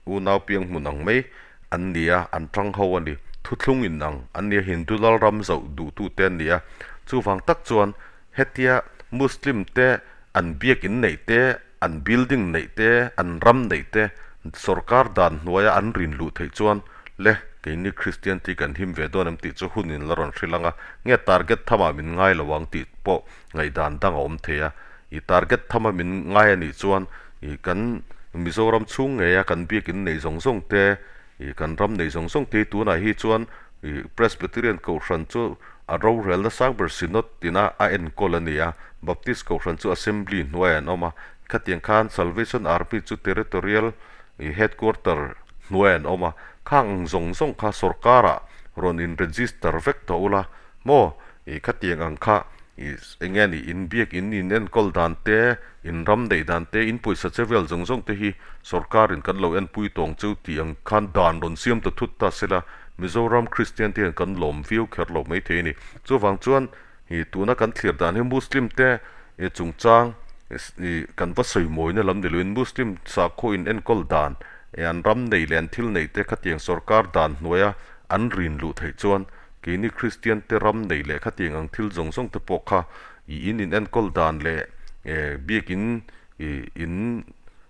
unau piang hmun ang mai an ni a, an tang ho a ni. Thuthlung in ang an ni a, Hindu lalram zoh duhtu te an ni a, chuvang tak chuan hetia Muslim te an biakin neih te, An building neih te, an ram neih te sorkar dan hnuaia an rin luh theih chuan le keini Kristian tih kan him ve dawn em tih chu hun in la rawn hrilh ang a, nge target thamah min ngai lo ang tih pawh ngaihdan dang a awm thei a, i target thama min ngai a nih chuan i kan Mizoram chhung ngeia kan biakin neih zawng zawng te, i kan ram neih zawng zawng te hi tunah hi chuan i Presbyterian Kohhran chu A rorelna sang ber Synod tina a enkawl a ni a, Baptist Kohhran chu Assembly hnuaiah an awm a, khatiang khan Salvation Army chu Territorial Headquarter hnuaiah an awm a, khang ang zawng zawng kha sorkarah rawn in register vek tawh ula maw? Ih khatiang ang kha ih eng nge ni in biak in in enkawl dan te, in ram neih dan te, in pawisa che vel zawng zawng te hi sorkarin kan lo enpui tawng cheu tih ang khan dan rawn siam ta thut ta sela, Mizoram Kristian te hian kan lawm viau kher lo maithei a ni. Chuvang chuan ih tuna kan thlir dan hi Muslim te ih chungchang ih kan va sawi mawina lam ni loin Muslim sakhaw in enkawl dan ih an ram nei leh an thil neih te khatiang sorkar dan hnuaia an rin luh theih chuan keini Kristian te ram nei leh khatiang ang thil zawng zawng te pawh kha ih in in enkawl dan leh eh biakin ih in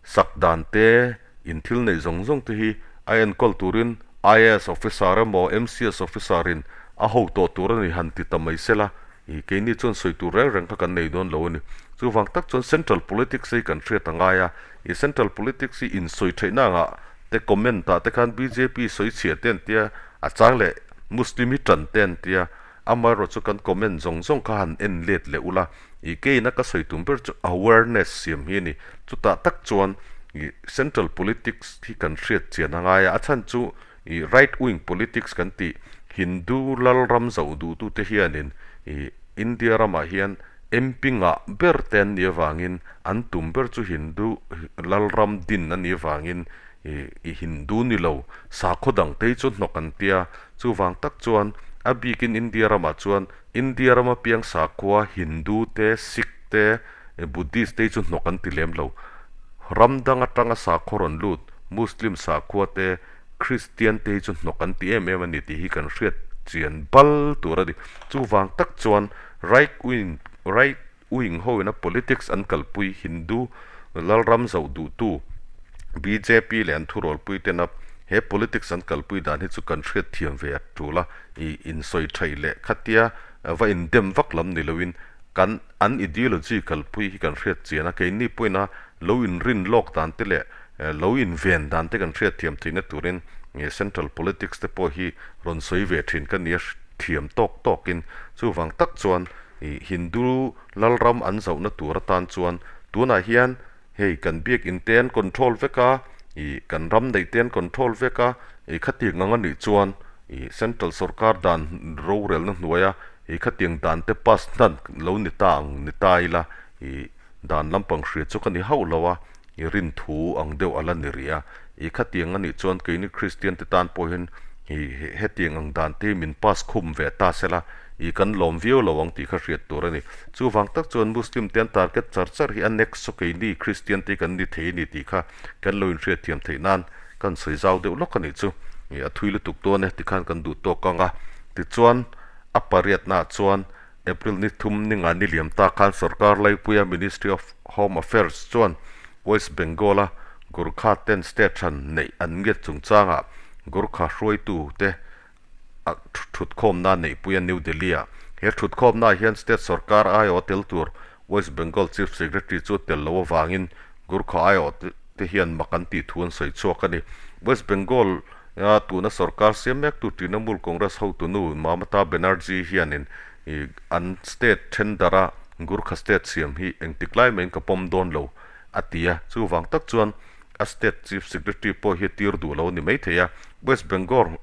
sak dan te In thil neih zawng zawng te hi a enkawl turin IAS officer emaw MCS officer in a ho tawh tur a ni han ti ta mai sela, ih keini chuan sawi tur reng reng kha kan nei dawn lo a ni. Chuvang tak chuan central politics hi kan hriat a ngai a, ih central politics hi insawi theihna angah te comment ah te khan bjp sawi chhiah te an tia, a chang leh Muslim hi tan te an tia, amaherawh chu kan comment zawng zawng kha han en let leh ula, ih keina ka sawi tum ber chu awareness siam hi a ni. Chutah tak chuan. Ih central politics hi kan hriat chian a ngai a, a chhan chu ih right wing politics kan tih Hindu lal ram zoh duhtute hianin ih India ramah hian MP ngah ber te an nih avangin an tum ber chu Hindu lal ram din a nih avangin ih ih Hindu ni lo sakhaw dang te hi chu hnawk an tia. Chuvang tak chuan a bikin India ramah chuan India rama piang sakhua Hindu te, Sikh te, Buddhist te hi chu hnawk an ti lem lo. Ram dang atanga sakhaw rawn lut Muslim sakhua te, Christian te hi chu hnawk an ti em em a ni tih hi kan hriat chian bal tur a ni. Chuvang tak chuan right wing right wing hoina politics an kalpui Hindu Lalram zoh duhtu bjp leh an thurawlpui tena he politics an kalpui dan hi chu kan hriat thiam ve a tul a, ih insawi thaih leh khatia va indem vak lam ni loin kan an ideology kalpui hi kan hriat chian a, keini pawhin a lo inrin lawk dan te leh lo inven dan te kan hriat thiam theihna turin central politics te pawh hi rawn sawi ve thin ka nia thiam tawk tawkin chuvang tak chuan ih Hindu Lalram an zohna tur atan chuan tunah hian hei kan biakin te an control vek a, ih kan ram neih te an control vek a, ih khatiang ang a nih chuan ih central sorkar dan rorelna hnuaia ih khatiang dan te pass hnan lo ni ta ang ni ta ila ih dan lampang hria chu ka ni hauh lo a, ih rinthu ang deuh a la ni rih a, ih khatiang a nih chuan keini Kristian te tan pawh hian ih hetiang ang dan te hi min pass khum ve ta sela ih kan lawm viau lo ang tih kha hriat tur a ni. Chuvang tak chuan Muslim te an target char char hi a next chu keini Kristian te kan ni thei a ni tih kha kan lo inhriat thiam theih nan kan sawi zau deuh lawk a nih chu. Ih a thui lutuk dawn e tikhan kan duh tawk ang a. Tichuan a pariatnaah chuan April ni thum ni nga ni liam ta khan sorkar laipuia Ministry of Home Affairs chuan West Bengal-a Gurkha ten state hran neih an ngiat chungchangah Gurkha hruaitu te a thutkhawmna neihpuia New Delhi-ah. He thutkhawmnaah hian state sorkar aiawh tel tur West Bengal Chief Secretary chu tel loh avangin Gurkha aiawh te hian mak an tih thu an sawi chhuak a ni. West Bengal a tuna sorkar siam mektu Trinamool Congress hotunu Mamata Banerjee hianin an state thendara Gurkha state siam hi engtik lai maiin ka pawm dawn lo a ti a, chuvang tak chuan a state chief secretary pawh hi a tir duh lo a ni maithei a. West Bengal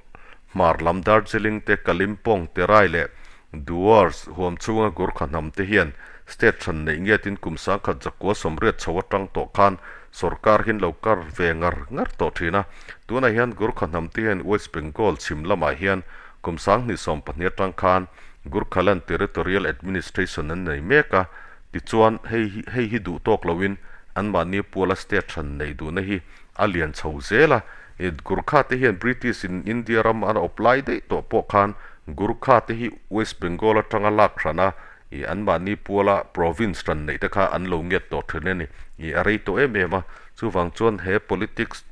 hmar lam Darjeeling te, Kalimpong, Terai leh Dooars huam chhunga Gurkha hnam te hian state hran neih ngetin kum sangkhat zakua sawmriat chho atang tawh khan sorkar hian lo kar ve ngar ngar tawh thin a. Tunah hian Gurkha hnam te hian West Bengal chhim lamah hian kum sanghnih 12 atang khan Gurkhaland Territorial Administration an nei mek a. Tichuan, hei hi hei hi duh tawk loin anmahni puala state hran neih duhna hi a lian chho zel a. Gurkha te hian British in India ram an awp lai daih tawh pawh khan Gurkha te hi West Bengal atanga lak hran a, ih anmahni puala province hran neih te kha an lo ngiat tawh thin a ni. Ih a rei tawh em em a, chuvang chuan he politics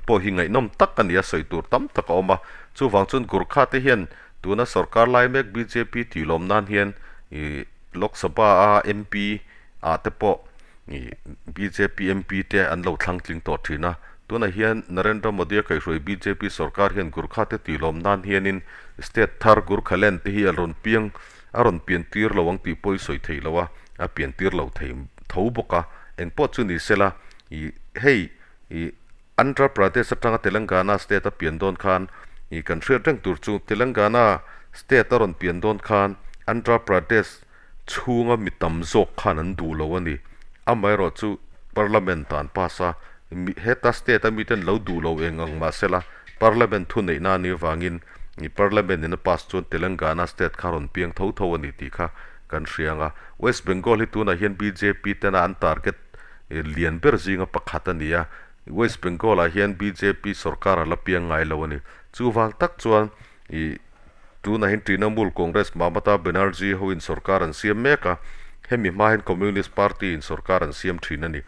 pawh hi ngaihnawm tak a ni a, sawi tur tam tak a awm a. Chuvang chuan Gurkha te hian tuna sorkar lai mek bjp tih lawm nan hian ih Lok Sabha a MP ah te pawh ih bjp MP te an lo thlang tling tawh thin a. Tunah hian Narendra Modi a kaihhruai bjp sorkar hian Gurkha te tih lawm nan hianin state thar Gurkhaland te hi a rawn piang a rawn pian tir lo ang tih pawh i sawi theih lo a, a pian tir lo thei tho bawk a. Engpawh chu ni sela ih hei ih Andhra Pradesh atanga Telangana state a pian dawn khan ih kan hriat reng tur chu Telangana state a rawn pian dawn khan Andhra Pradesh chhunga mi tam zawk khan an duh lo a ni. Amaherawh chu Parliament ah an pass a, heta state a miten lo duh lo eng ang mahsela Parliament thuneihna a nih avangin ih Parliament in a pass chuan Telangana state kha rawn piang tho tho a ni tih kha kan hria ang a. West Bengal hi tunah hian bjp tena an target lian ber zinga pakhat a ni a, West Bengal ah hian bjp sorkar a la piang ngai lo a ni. Chuvang tak chuan ih tunah hian Trinamool Congress Mamata Banerjee hoin sorkar an siam mek a, hemi hma hian Communist Party in sorkar an siam thin a ni.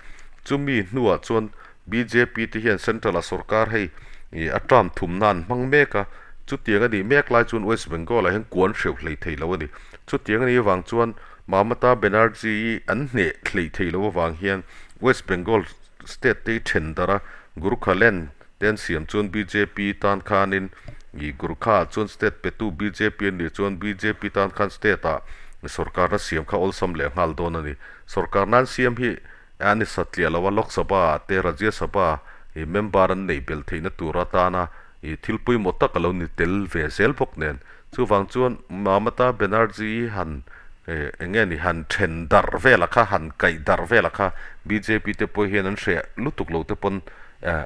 Chumi hnuah chuan bjp te hian Central ah sorkar hei ih a term thumna an hmang mek a, chutiang a nih mek lai chuan West Bengal ah hian kuan hreuh hlei thei lo a ni. Chutiang a nih avang chuan Mamata Banerjee an hneh hlei thei lo avang hian West Bengal state te hi then darh a, Gurkhaland te an siam chuan bjp tan khanin ih Gurkha ah chuan state petu bjp an nih chuan bjp tan khan state ah sorkarna siam kha awlsam leh nghal dawn a ni. Sorkarna an siam hi A ni satliah lo a, Lok Sabha ah te Rajya Sabha ih member an neih belh theihna tur atana ih thil pawimawh tak a lo ni tel ve zel bawk nen. Chuvang chuan Mamata Banerjee han eh eng nge ni han then darh vel a kha, han kaih darh vel a kha bjp te pawh hian an hreh lutuk lo te pawn eh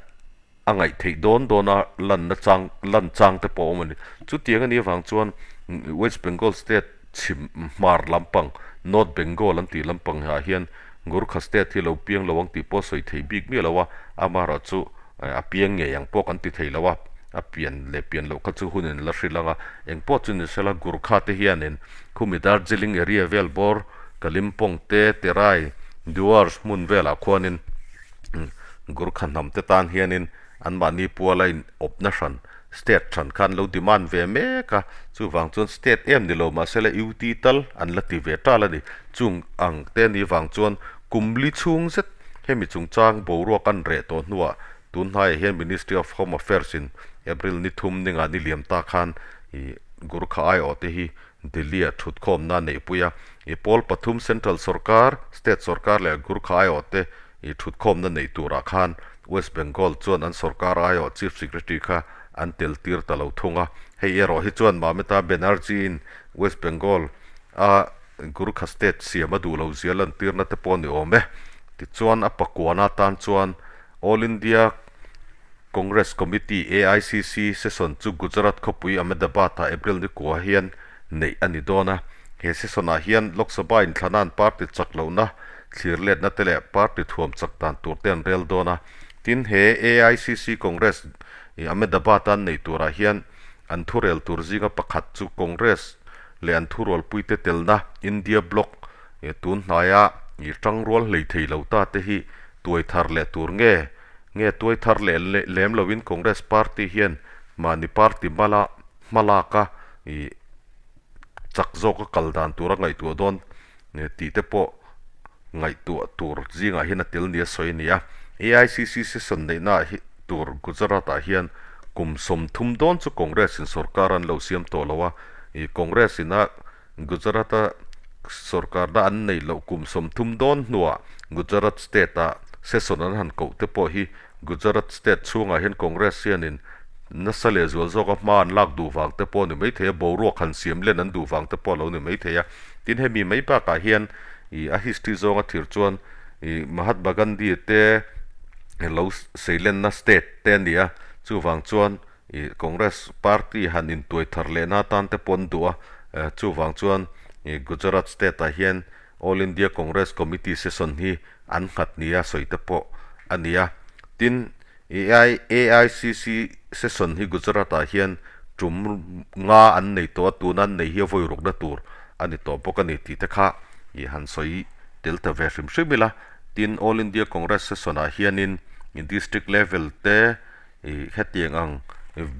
a ngaih theih dawn dawn a lanna chang lan chang te pawh a awm a ni. Chutiang a nih avang chuan West Bengal state chhim hmar lampang North Bengal an tih lampang ah hian Gurkha state hi lo piang lo ang tih pawh sawi thei bik miah lo a, amaherawhchu a piang ngei ang pawh kan ti thei lo a, a pian leh pian loh kha chu hun in la hrilh ang a, eng pawh chu ni sela Gurkha te hianin khumi Darjeeling area vel bawr Kalimpong te Terai Dooars hmun velah khuanin Gurkha hnam te tan hianin anmahni puala in awpna hran state hran kha an lo demand ve mek a, chuvang chuan state em ni lo mahse la UT tal an la ti ve tal a ni. Chung ang te ni vang chuan kum li chhung zet hemi chungchang boruak an reh tawh hnuah tun hnaiah hian Ministry of Home Affairs in April ni thum ninga ni liam ta khan ih Gurkha aiawh te hi Delhi-ah thutkhawmna a neihpui a, i pawl pathum Central sorkar, State sorkar leh Gurkha aiawhte i thutkhawmna neih turah khan West Bengal chuan an sorkar aiawh Chief Secretary kha an tel tir ta lo thung a. Hei erawh hi chuan Mamata Banerjee-in West Bengal a Gurkha State siam a duh lo zia lantirna te pawh a ni awm e. Tichuan a pakuana tan chuan All India Congress Committee, AICC, session chu Gujarat khawpui Ahmedabad-ah April ni kua hian neih a ni dawn a. He session-ah hian Lok Sabha inthlana'n party chak lohna, thlir letna te leh party thuam chak dan tur te an rel dawn a. Tin, he AICC Congress Ahmedabad-a an neih turah hian an thurel tur zinga pakhat chu Congress leh an thurualpuite telna India Bloc tun hnaia tangrual hlei thei lo ta te hi tuai thar leh tur nge Nge tuai thar leh lem loin Congress party hian mahni party hmala hmalaka ih chak zawka kal dan tura ngaihtuah dawn tih te pawh ngaihtuah tur zingah hian a tel nia sawi a ni a. AICC session neihna hi tur Gujarat ah hian kum 30 dawn chu Congress in sorkar an lo siam tawh lo a, ih Congress ina Gujarat-a sorkarna an neih loh kum 30 dawn hnuah Gujarat state-a session an han koh te pawh hi Gujarat state chhungah hian Congress hianin nasa leh zual zawka hma an lak duh vang te pawh a ni maithei a, boruak han siam len an duh vang te pawh a lo ni maithei a. Tin, hemi mai bakah hian ih a history zawnga thir chuan ih Mahatma Gandhi te lo seilenna state te a ni a, chuvang chuan Ih Congress party han intuai thar lehna atan te pawh an duh a, chuvang chuan ih Gujarat state ah hian All India Congress Committee session hi an nghat nia sawi te pawh a ni a. Tin, ih AICC session hi Gujarat ah hian tum nga an nei tawh a, tuna an nei hi a vawi rukna tur a ni tawh bawk a ni tih te kha ih han sawi tel ta ve hrim hrim ila. Tin, All India Congress session ah hianin district level te, Ih hetiang ang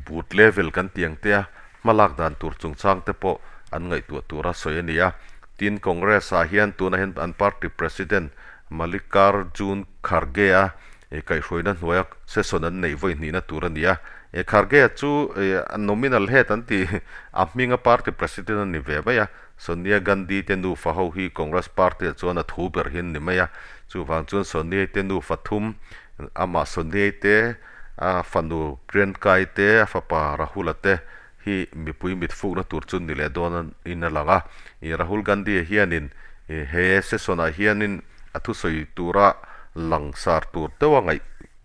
booth level kan tih ang te a hmalak dan tur chungchang te pawh an ngaihtuah tura sawi a ni a. Tin, Congress ah hian tunah hian an party president Mallikarjun Kharge a kaihhruaina hnuaia session an neih vawi hnihna tur a ni a. Kharge a chu nominal head an tih a hminga party president a ni ve mai a. Sonia Gandhi te nufa ho hi Congress party ah chuan a thu ber hi an ni mai a. Chuvang chuan Sonia te nufa thum Amah Soniai te, a fanu Priyankai te, a fapa Rahul-a te hi mipui mit fukna tur chu ni leh dawn in a lang a. Rahul Gandhi-a hianin he session-ah hianin a thusawi tura langsar tur deuha ngaih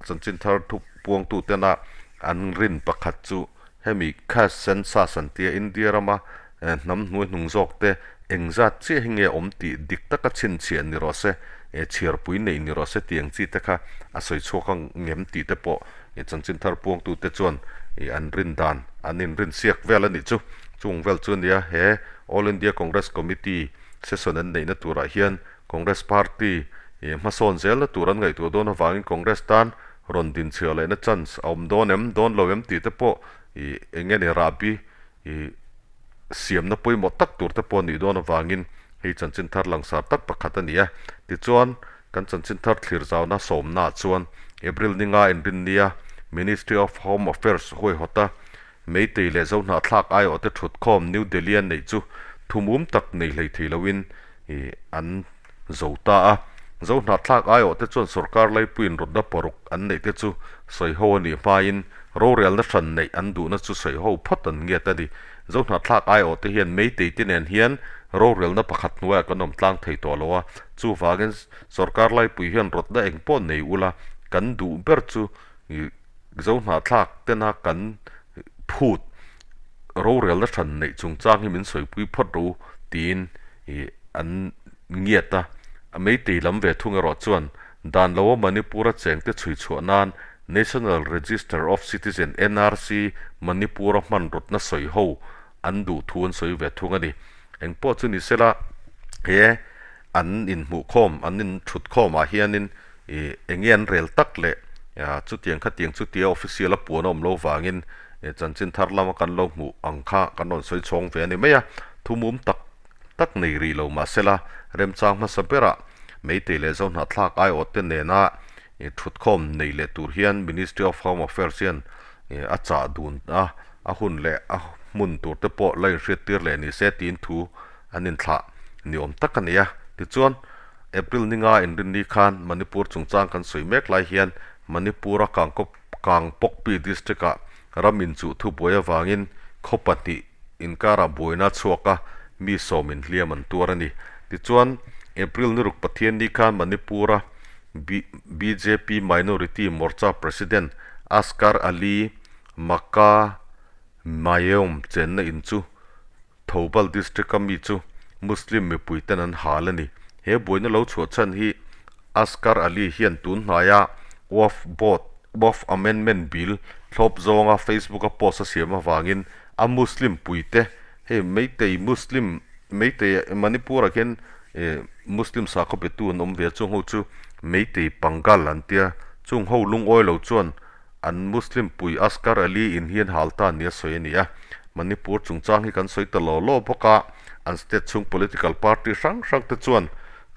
chanchin thar thu puangtutena an rin pakhat chu Hemi caste census an tia India rama hnam hnuai hnung zawk te engzat chiah hi nge awm tih dik taka chhinchhiah ni rawh se, chhiarpui neih ni rawh se tih ang chi te kha a sawi chhuak ang ngem tih te pawh chanchin thar puangtu te chuan an rin dan an inrin siak vel a nih chu. Chung vel chu nia he All India Congress Committee session an neihna turah hian Congress party hmasawn zelna tur an ngaihtuah dawn avangin Congress tan rawn din chhiah lehna chance a awm dawn em, dawn lo em tih te pawh ih eng nge ni rahbi ih siamna pawimawh tak tur te pawh a nih dawn avangin hei chanchin thar langsar tak pakhat a ni a. Tichuan, kan chanchin thar thlir zauna sawmnaah chuan April ninga inrinnia Ministry of Home Affairs huaihawta Meitei leh Zohnahthlak aiawhte thutkhawm New Delhi-a neih chu thumum tak nei hlei thei loin ih an zo ta a. Zohnahthlak aiawhte chuan sorkar laipuiin rawtna paruk an neihte chu sawiho a nih hmain rorelna hran neih an duhna chu sawiho phawt an ngiat a ni. Zohnahthlak aiawhte hian Meiteite nen hian rorelna pakhat hnuaiah kan awm tlang thei tawh lo a, chuvangin sorkar laipui hian rawtna eng pawh nei ula kan duh ber chu Zohnahthlak tena kan phut rorelna hran neih chungchang hi min sawipui phawt rawh u tiin an ngiat a. A meitei lam ve thung erawh chuan dan loa Manipur-a chengte chhui chhuah nan National Register of Citizen, NRC, Manipur-a hman rawtna sawi ho an duh thu an sawi ve thung a ni. Eng pawh chu ni sela he an inhmuhkhawm, an inthutkhawmah hianin Ih, enge an rel tak le? Chutiang khatiang chutia official a puan a awm lo vangin chanchin thar lama kan lo hmuh ang kha kan rawn sawi chhawng ve a ni mai a. Thumum tak tak nei rih lo mahsela remchang hmasa berah Meitei leh Zohnahthlak aiawhte nena thutkhawm nei leh tur hian Ministry of Home Affairs hian a chah dun a, a hun leh a hmun tur te pawh la inhriattir leh ni se tiin thu an inthlah ni awm tak a ni a. Tichuan. April ninga inrinni khan Manipur chungchang kan sawi mek lai hian Manipur-a Kangkawp Kangpokpi District-ah ram inchuh thubuai avangin khaw pahnih inkarah buaina a chhuak a, mi sawm inhliam an tuar a ni. Tichuan, April ni ruk Pathianni khan Manipur-a bjp Minority Morcha President Askar Ali Maka Mayom chenna in chu Thoubal District-a mi chu Muslim mipuiten an hal a ni. He buaina lo chhuah chhan hi Asghar Ali hian tun hnaia Waqf Board, Waqf Amendment Bill thlawp zawnga Facebook-a post a siam avangin a Muslim puite, hei Meitei Muslim, Meitei Manipur-ah khian Muslim sakhaw betu an awm ve a, chung ho chu Meitei Pangal an tia, chung ho lungawi lo chuan An Muslim pui Asghar Ali in hian hal ta nia sawi a ni a. Manipur chungchang hi kan sawi ta law law bawk a, an state chhung political party hrang hrang te chuan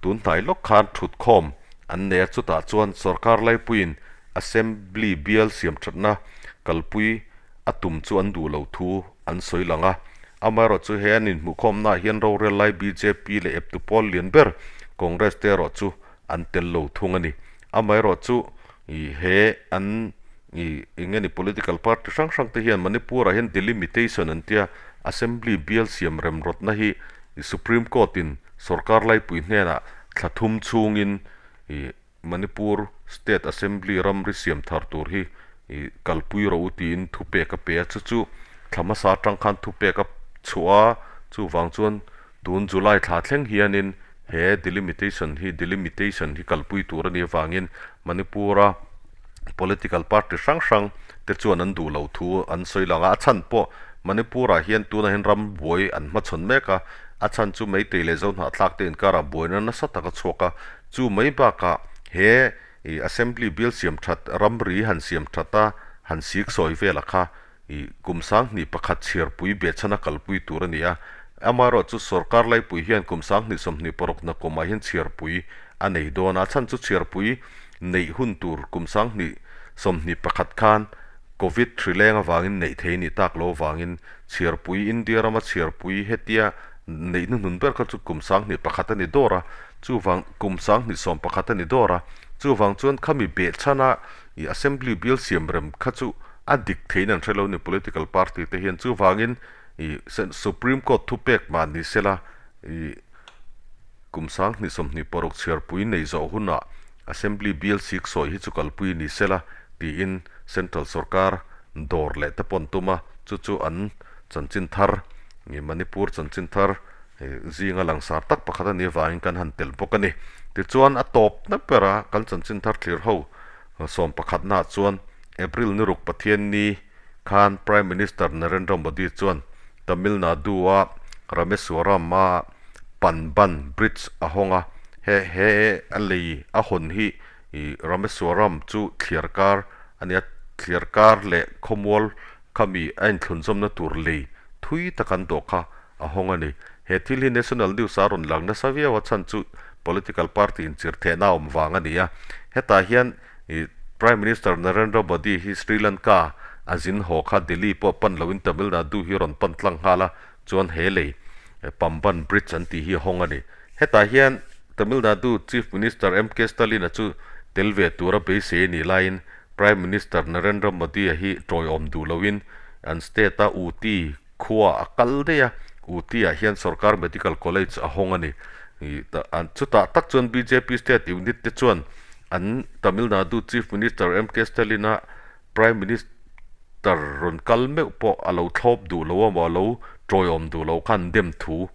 tun hnai lawk khan thutkhawm an nei a, chutah chuan sorkar laipuiin Assembly bial siamthatna kalpui a tum chu an duh lo thu an sawi lang a. Amaherawhchu he an inhmuhkhawmnaah hian rorel lai bjp leh eptu pawl lian ber Congress te erawh chu an tel lo thung a ni. Amaherawhchu Ih he an ih eng nge ni political party hrang hrang te hian Manipur ah hian delimitation an tia assembly bial siam rem rawtna hi Supreme Court in sorkar laipui hnenah thla thum chhungin ih Manipur state assembly ramri siam thar tur hi ih kalpui rawh u tiin thupek a pe a chu chu thla hmasa atang khan thupek a chhuah a chuvang chuan Tun July thla thleng hianin he delimitation hi delimitation hi kalpui tur a nih avangin Manipur-a political party hrang hrang te chuan an duh loh thu an sawi lang a. A chhan pawh Manipur-ah hian tunah hian ram buai an hmachhawn mek a, a chhan chu Meitei leh Zohnahthlak te inkarah buaina nasa tak a chhuak a. Chu mai bakah he Assembly bill siam that ramri han siam that a, han siksawi velah kha I kum 21 chhiarpui behchhana kalpui tur a ni a, amaherawhchu sorkar laipui hian kum 2026 na kumah hian chhiarpui a nei dawn a, a chhan chu chhiarpui neih hun tur kum 2021 khan Covid hri leng avangin neih thei a nih tak lo avangin chhiarpui India rama chhiarpui hetia neih hnuhnun ber kha chu kum 21 a ni dawr a, chuvang kum 2021 a ni dawr a, chuvang chuan khami behchhana i Assembly bill siamrem kha chu A dik theiin an hre lo ni political party te hian chuvangin ih Supreme Court thupek mah ni sela ih kum 2026 chhiarpui nei zawh hunah Assembly bill sik sawi hi chu kalpui ni sela tiin Central sorkar dawr leh te pawn tum a, chu chu an chanchin thar ih Manipur chanchin thar zinga langsar tak pakhat a nih avangin kan han telh bawk a ni. Tichuan a tawpna bera kan chanchin thar thlir ho 11 naah chuan April ni ruk Pathianni khan Prime Minister Narendra Modi chuan Tamil Nadu-a Rameswaram-a Panban Bridge a hawng a, he he a lei a hawn hi Rameswaram chu thliarkar a nia, thliarkar leh khawmual khami a inthlunzawmna tur lei thui tak an dawh kha a hawng a ni. He thil hi National News a rawn lang nasa viau a chhan chu political party inchirthehna a awm vang a ni a, hetah hian Ih Prime Minister Narendra Modi hi Sri Lanka a zin haw kha Delhi pawh pan loin Tamil Nadu hi rawn pan tlang nghal a, chuan he lei Pamban Bridge an tih hi a hawng a ni. Hetah hian Tamil Nadu Chief Minister MK Stalin-a chu tel ve tura beisei a nih laiin Prime Minister Narendra Modi-a hi tawiawm duh loin an state-a Ooty khua a kal daih a, Ooty-ah hian sorkar medical college a hawng a ni. Chutah tak chuan bjp state unit te chuan an Tamil Nadu Chief Minister MK Stalin-a Prime Minister rawn kal meuh pawh a lo thlawp duh lo a maw, a lo tawiawm duh lo kha an dem thu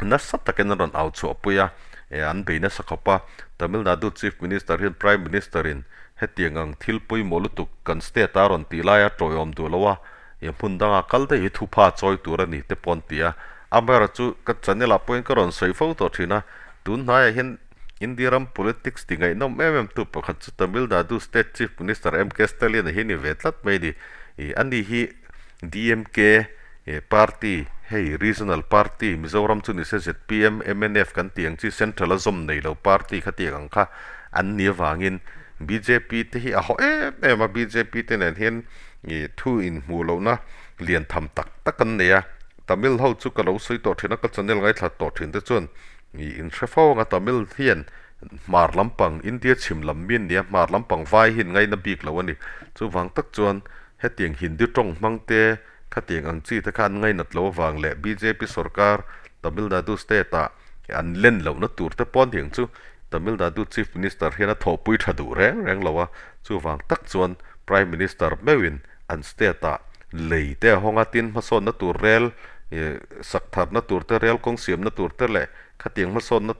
nasa takin an rawn au chhuahpui a, an bei nasa khawp a. Tamil Nadu Chief Minister hian Prime Minister-in hetiang ang thil pawimawh lutuk kan state-a rawn tih laia tawiawm duh lo a, hmun danga kal daih hi thupha chawi tur a ni te pawh an ti a. Amaherawhchu ka channel ah pawhin ka rawn sawi fo tawh thin a, tun hnaiah hian India ram politics ti ngaihnawm em em tu pakhat chu Tamil Nadu State Chief Minister MK Stalin a hi ni ve tlat mai a ni. Ih ani hi DMK party hei regional party Mizoram chu nise zpm, mnf kan tih ang chi central a zawm nei lo party kha tiang ang kha an ni avangin bjp te hi a haw em em a, bjp te nen hian ih thu inhmuh lohna lian tham tak tak an nei a. Tamil ho chu ka lo sawi tawh thin a, ka channel ngaithla tawh thin te chuan Ih in hre fo anga Tamil hian hmar lampang India chhim lam mi an nia, hmar lampang vai hi an ngaina bik lo a ni. Chuvang tak chuan hetiang Hindi tawng hmang te khatiang ang chi te kha an ngainat lo avang leh bjp sorkar Tamil Nadu state ah an len lohna tur te pawh aniang chu Tamil Nadu Chief Minister hian a thawhpui tha duh reng reng lo a, chuvang tak chuan Prime Minister meuhin an state ah lei te a hawng a, tin hmasawnna tur rel ih sak tharna tur te, rel kawng siamna tur te leh khatiang hmasawnna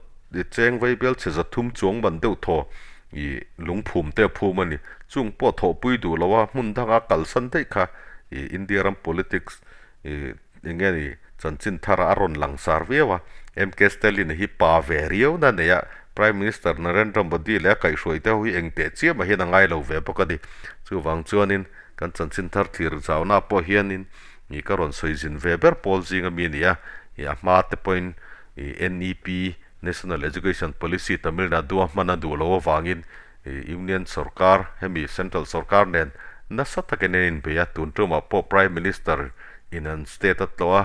cheng vei bial chhe zathum chuang man deuh thaw ih lungphum te a phum a ni. Chung pawh thawhpui duh lo a, hmun danga kalsan daih kha ih India ram politics ih eng nge ni chanchin thar a rawn langsar viau a, MK Stalin hi pa ve riau na nei a, Prime Minister Narendra Modi leh a kaihhruai te ho hi eng teh chiamah hian a ngai lo ve bawk a ni. Chuvang chuanin kan chanchin thar thlir zauna pawh hianin ih ka rawn sawi zin ve ber pawl zinga mi a ni a, ih a hma te pawhin ih NEP, National Education Policy, Tamil Nadu a hman a duh loh avangin ih Union sorkar hemi Central sorkar nen nasa takin an inbei a, tun tumah pawh Prime Minister in an state a tlawh a,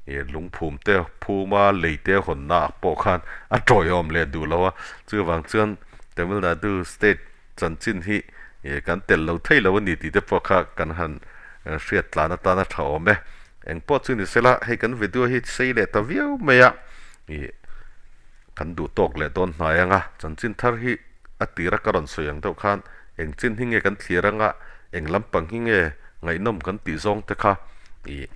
ih lungphum te phum a lei te hawnna ah pawh khan a tawiawm leh duh lo a, chuvang chuan Tamil Nadu state chanchin hi ih kan tel lo thei lo a ni tih te pawh kha kan han hriat tlan atan a tha awm e. Eng pawh chu ni sela hei kan video hi sei leh ta viau mai a, ih kan duh tawk leh dawn hnai ang a, chanchin thar hi a tira ka rawn sawi ang deuh khan eng chin hi nge kan thlir anga eng lampang hi nge ngaihnawm kan tih zawng te kha ih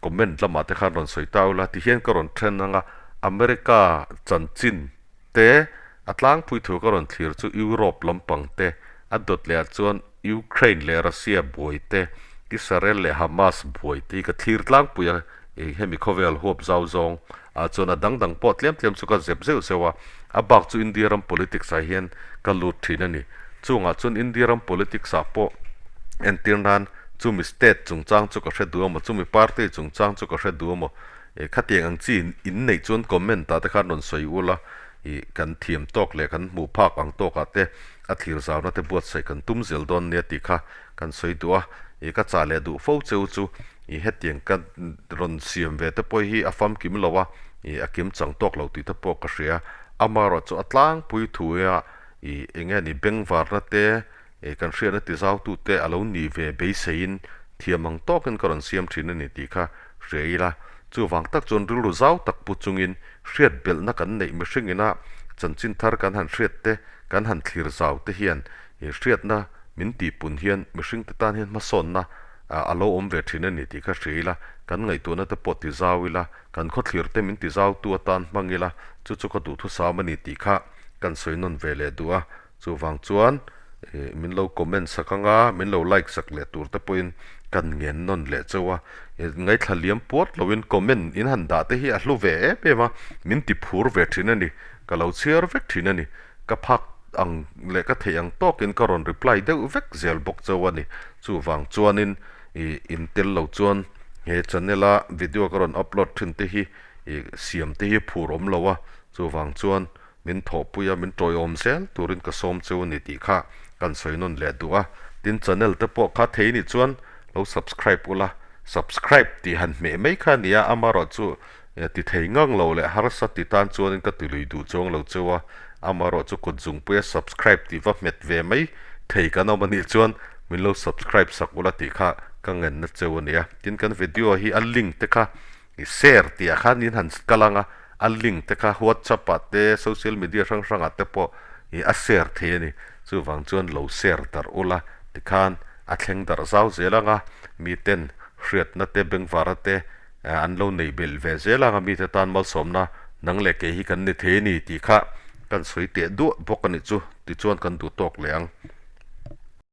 comment lamah te khan rawn sawi ta ula tihian ka rawn then anga America chanchin te a tlangpui thu ka rawn thlir chu Europe lampang te a dawt leh ah chuan Ukraine leh Russia buai te, Israel leh Hamas buai te hi ka thlir tlangpui a, hemi khawvel huap zau zawng ah chuan a dang dang pawh tlem tlem chu ka zep zeuh zeuh a, a bak chu India ram politics ah hian ka lut thin a ni. Chungah chuan India ram politics ah pawh entir nan chumi state chungchang chu ka hre duh amaw, chumi party chungchang chu ka hre duh amaw, khatiang ang chi in neih chuan comment ah te khan rawn sawi ula, ih kan thiam tawk leh kan hmuh phak ang tawkah te a thlir zauna te buatsaih kan tum zel dawn nia tih kha kan sawi duh a, ih ka chah leh duh fo cheu chu ih hetiang ka rawn siam ve te pawh hi a famkim lo a, ih a kim chang tawk lo tih te pawh ka hria. Amaherawh chu a tlangpui thu a ih eng nge ni bengvarna te ih kan hriatna ti zautu te a lo nih ve beiseiin thiam ang tawkin ka rawn siam thin a ni tih kha hria ila. Chuvang tak chuan rilru zau tak pu chungin hriat belhna kan neih mihring ina chanchin thar kan han hriat te, kan han thlir zau te hian ih hriatna min tihpun hian mihring te tan hian hmasawnna a lo awm ve thin a ni tih kha hria ila, kan ngaihtuahna te pawh ti zau ila, kan khawthlir te min ti zautu atan hmang ila, chu chu ka duhthusam a ni tih kha kan sawi nawn ve leh duh a. Chuvang chuan ih min lo comment sak anga min lo like sak leh tur te pawhin kan ngen nawn leh chauh a, ih ngaithla liam puat loin comment in han dah te hi a hlu ve em em a, min ti phur ve thin a ni, ka lo chhiar vek thin a ni, ka phak ang leh ka theih ang tawkin ka rawn reply deuh vek zel bawk chauh a ni. Chuvang chuanin ih in tel lo chuan he channel a video ka rawn upload thin te hi ih siam te hi phur awm lo a, chuvang chuan Min thawhpui a, min tawiawm zel turin ka sawm cheu a ni tih kha kan sawi nawn leh duh a. Tin, channel te pawh kha thei nih chuan lo subscribe ula, subscribe tih han hmeh mai kha a ni a, amaherawh chu Ti thei ngang lo leh harsa ti tan chuanin ka ti lui duh chuang lo cheu a, amaherawh chu kut zungpuia subscribe tih va hmet ve mai thei kan awm anih chuan min lo subscribe sak ula tih kha ka ngenna cheu a nia. Tin kan video hi a link te kha i share tih ah khan in han kal ang a, a link te kha whatsapp ah te social media hrang hrang ah te pawh i a share thei a ni. Chuvang chuan lo share darh ula tikhan a thleng darh zau zel ang a, miten hriatna te bengvara te An lo neih belh ve zel ang a, mite tan malsawmna nang leh kei hi kan ni thei a ni tih kha kan sawi teh duah bawk a nih chu, tichuan kan duh tawk leh ang.